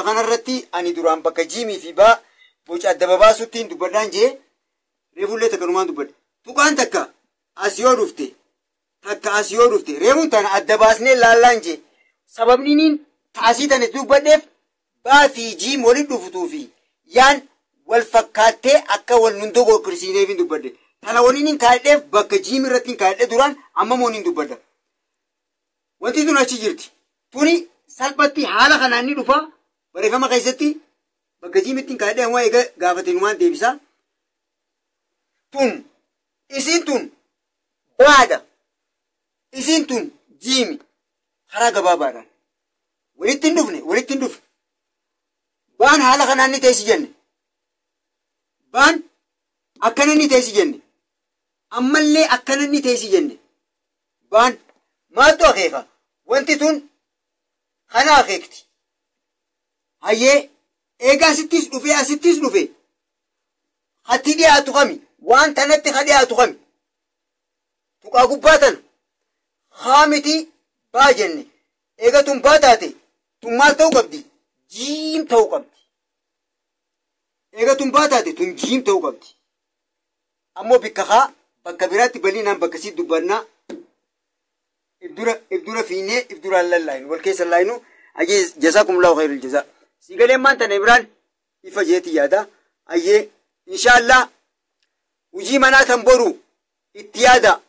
kanarratti ani duraan bakka jiimii fi baa boca adda babaasuttiin dubbadhaan jee reefullee takka numaan dubbadha. Tuqaan takka as yoo dhufte takka as yoo dhufte reefuun tana adda baasnee laallaan jee sababni niin taasii tana dubbadheef baa fi jiim waliin dhufutuu fi yaan wal fakkaattee akka wal nun dogoggorsiineef hin dubbadhe. Tana waliin hin kaadheef bakka jiim irratti hin kaadhe duraan amma moon hin dubbadha. Wanti tun achi jirti. Tuni salphatti haala kanaan ni dhufa. Barreeffama keessatti bakka jiimitti hin kaadhe ammoo eega gaafate numaan deebisa. Tun isiin tun baadha. Isiin tun jiimi. Karaa gabaabaadhaan. Walitti hin dhufne walitti hin dhufne. Baan haala kanaan ni teessi jenne. Baan akkana ni teessi jenne. Ammallee akkana ni teessi jenne. Baan maaltu akeeka? Wanti tun kana akeekti. Hayyee eega asittis dhufe asittis dhufe. Hatti dhiyaatu kami? Waan tanatti ha dhiyaatu kami? Tuqaa gubbaa tana. Haa miti baa jenne. Eega tun baa taate tun maal ta'uu qabdi? Jiim ta'uu qabdi. Eega tun baa taate tun jiim ta'uu qabdi. Ammoo bikka haa bakka biraatti bal'inaan bakka sii dubbannaa. Ibdura fiinee ibduraan lallaayinu wal keessa laayinu ayyee jazaakumullahu khairul jazaa. Si galeen maan tana Ibraan ifa jeeti yaada. Ayyee inshaallah hujii manaa tan boru itti yaada.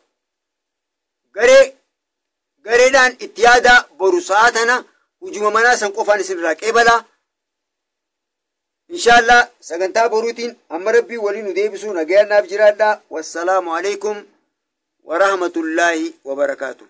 Gareedhaan itti yaada boru sa'a tana hujuma manaa san qofaan isinirraa qeebalaa. Inshaallah sagantaa boruutiin amma rabbii waliin nu deebisuu nagayaan naaf jiraadhaa. Wassalaamu alaikum warahmatullaahi wabarakaatuh.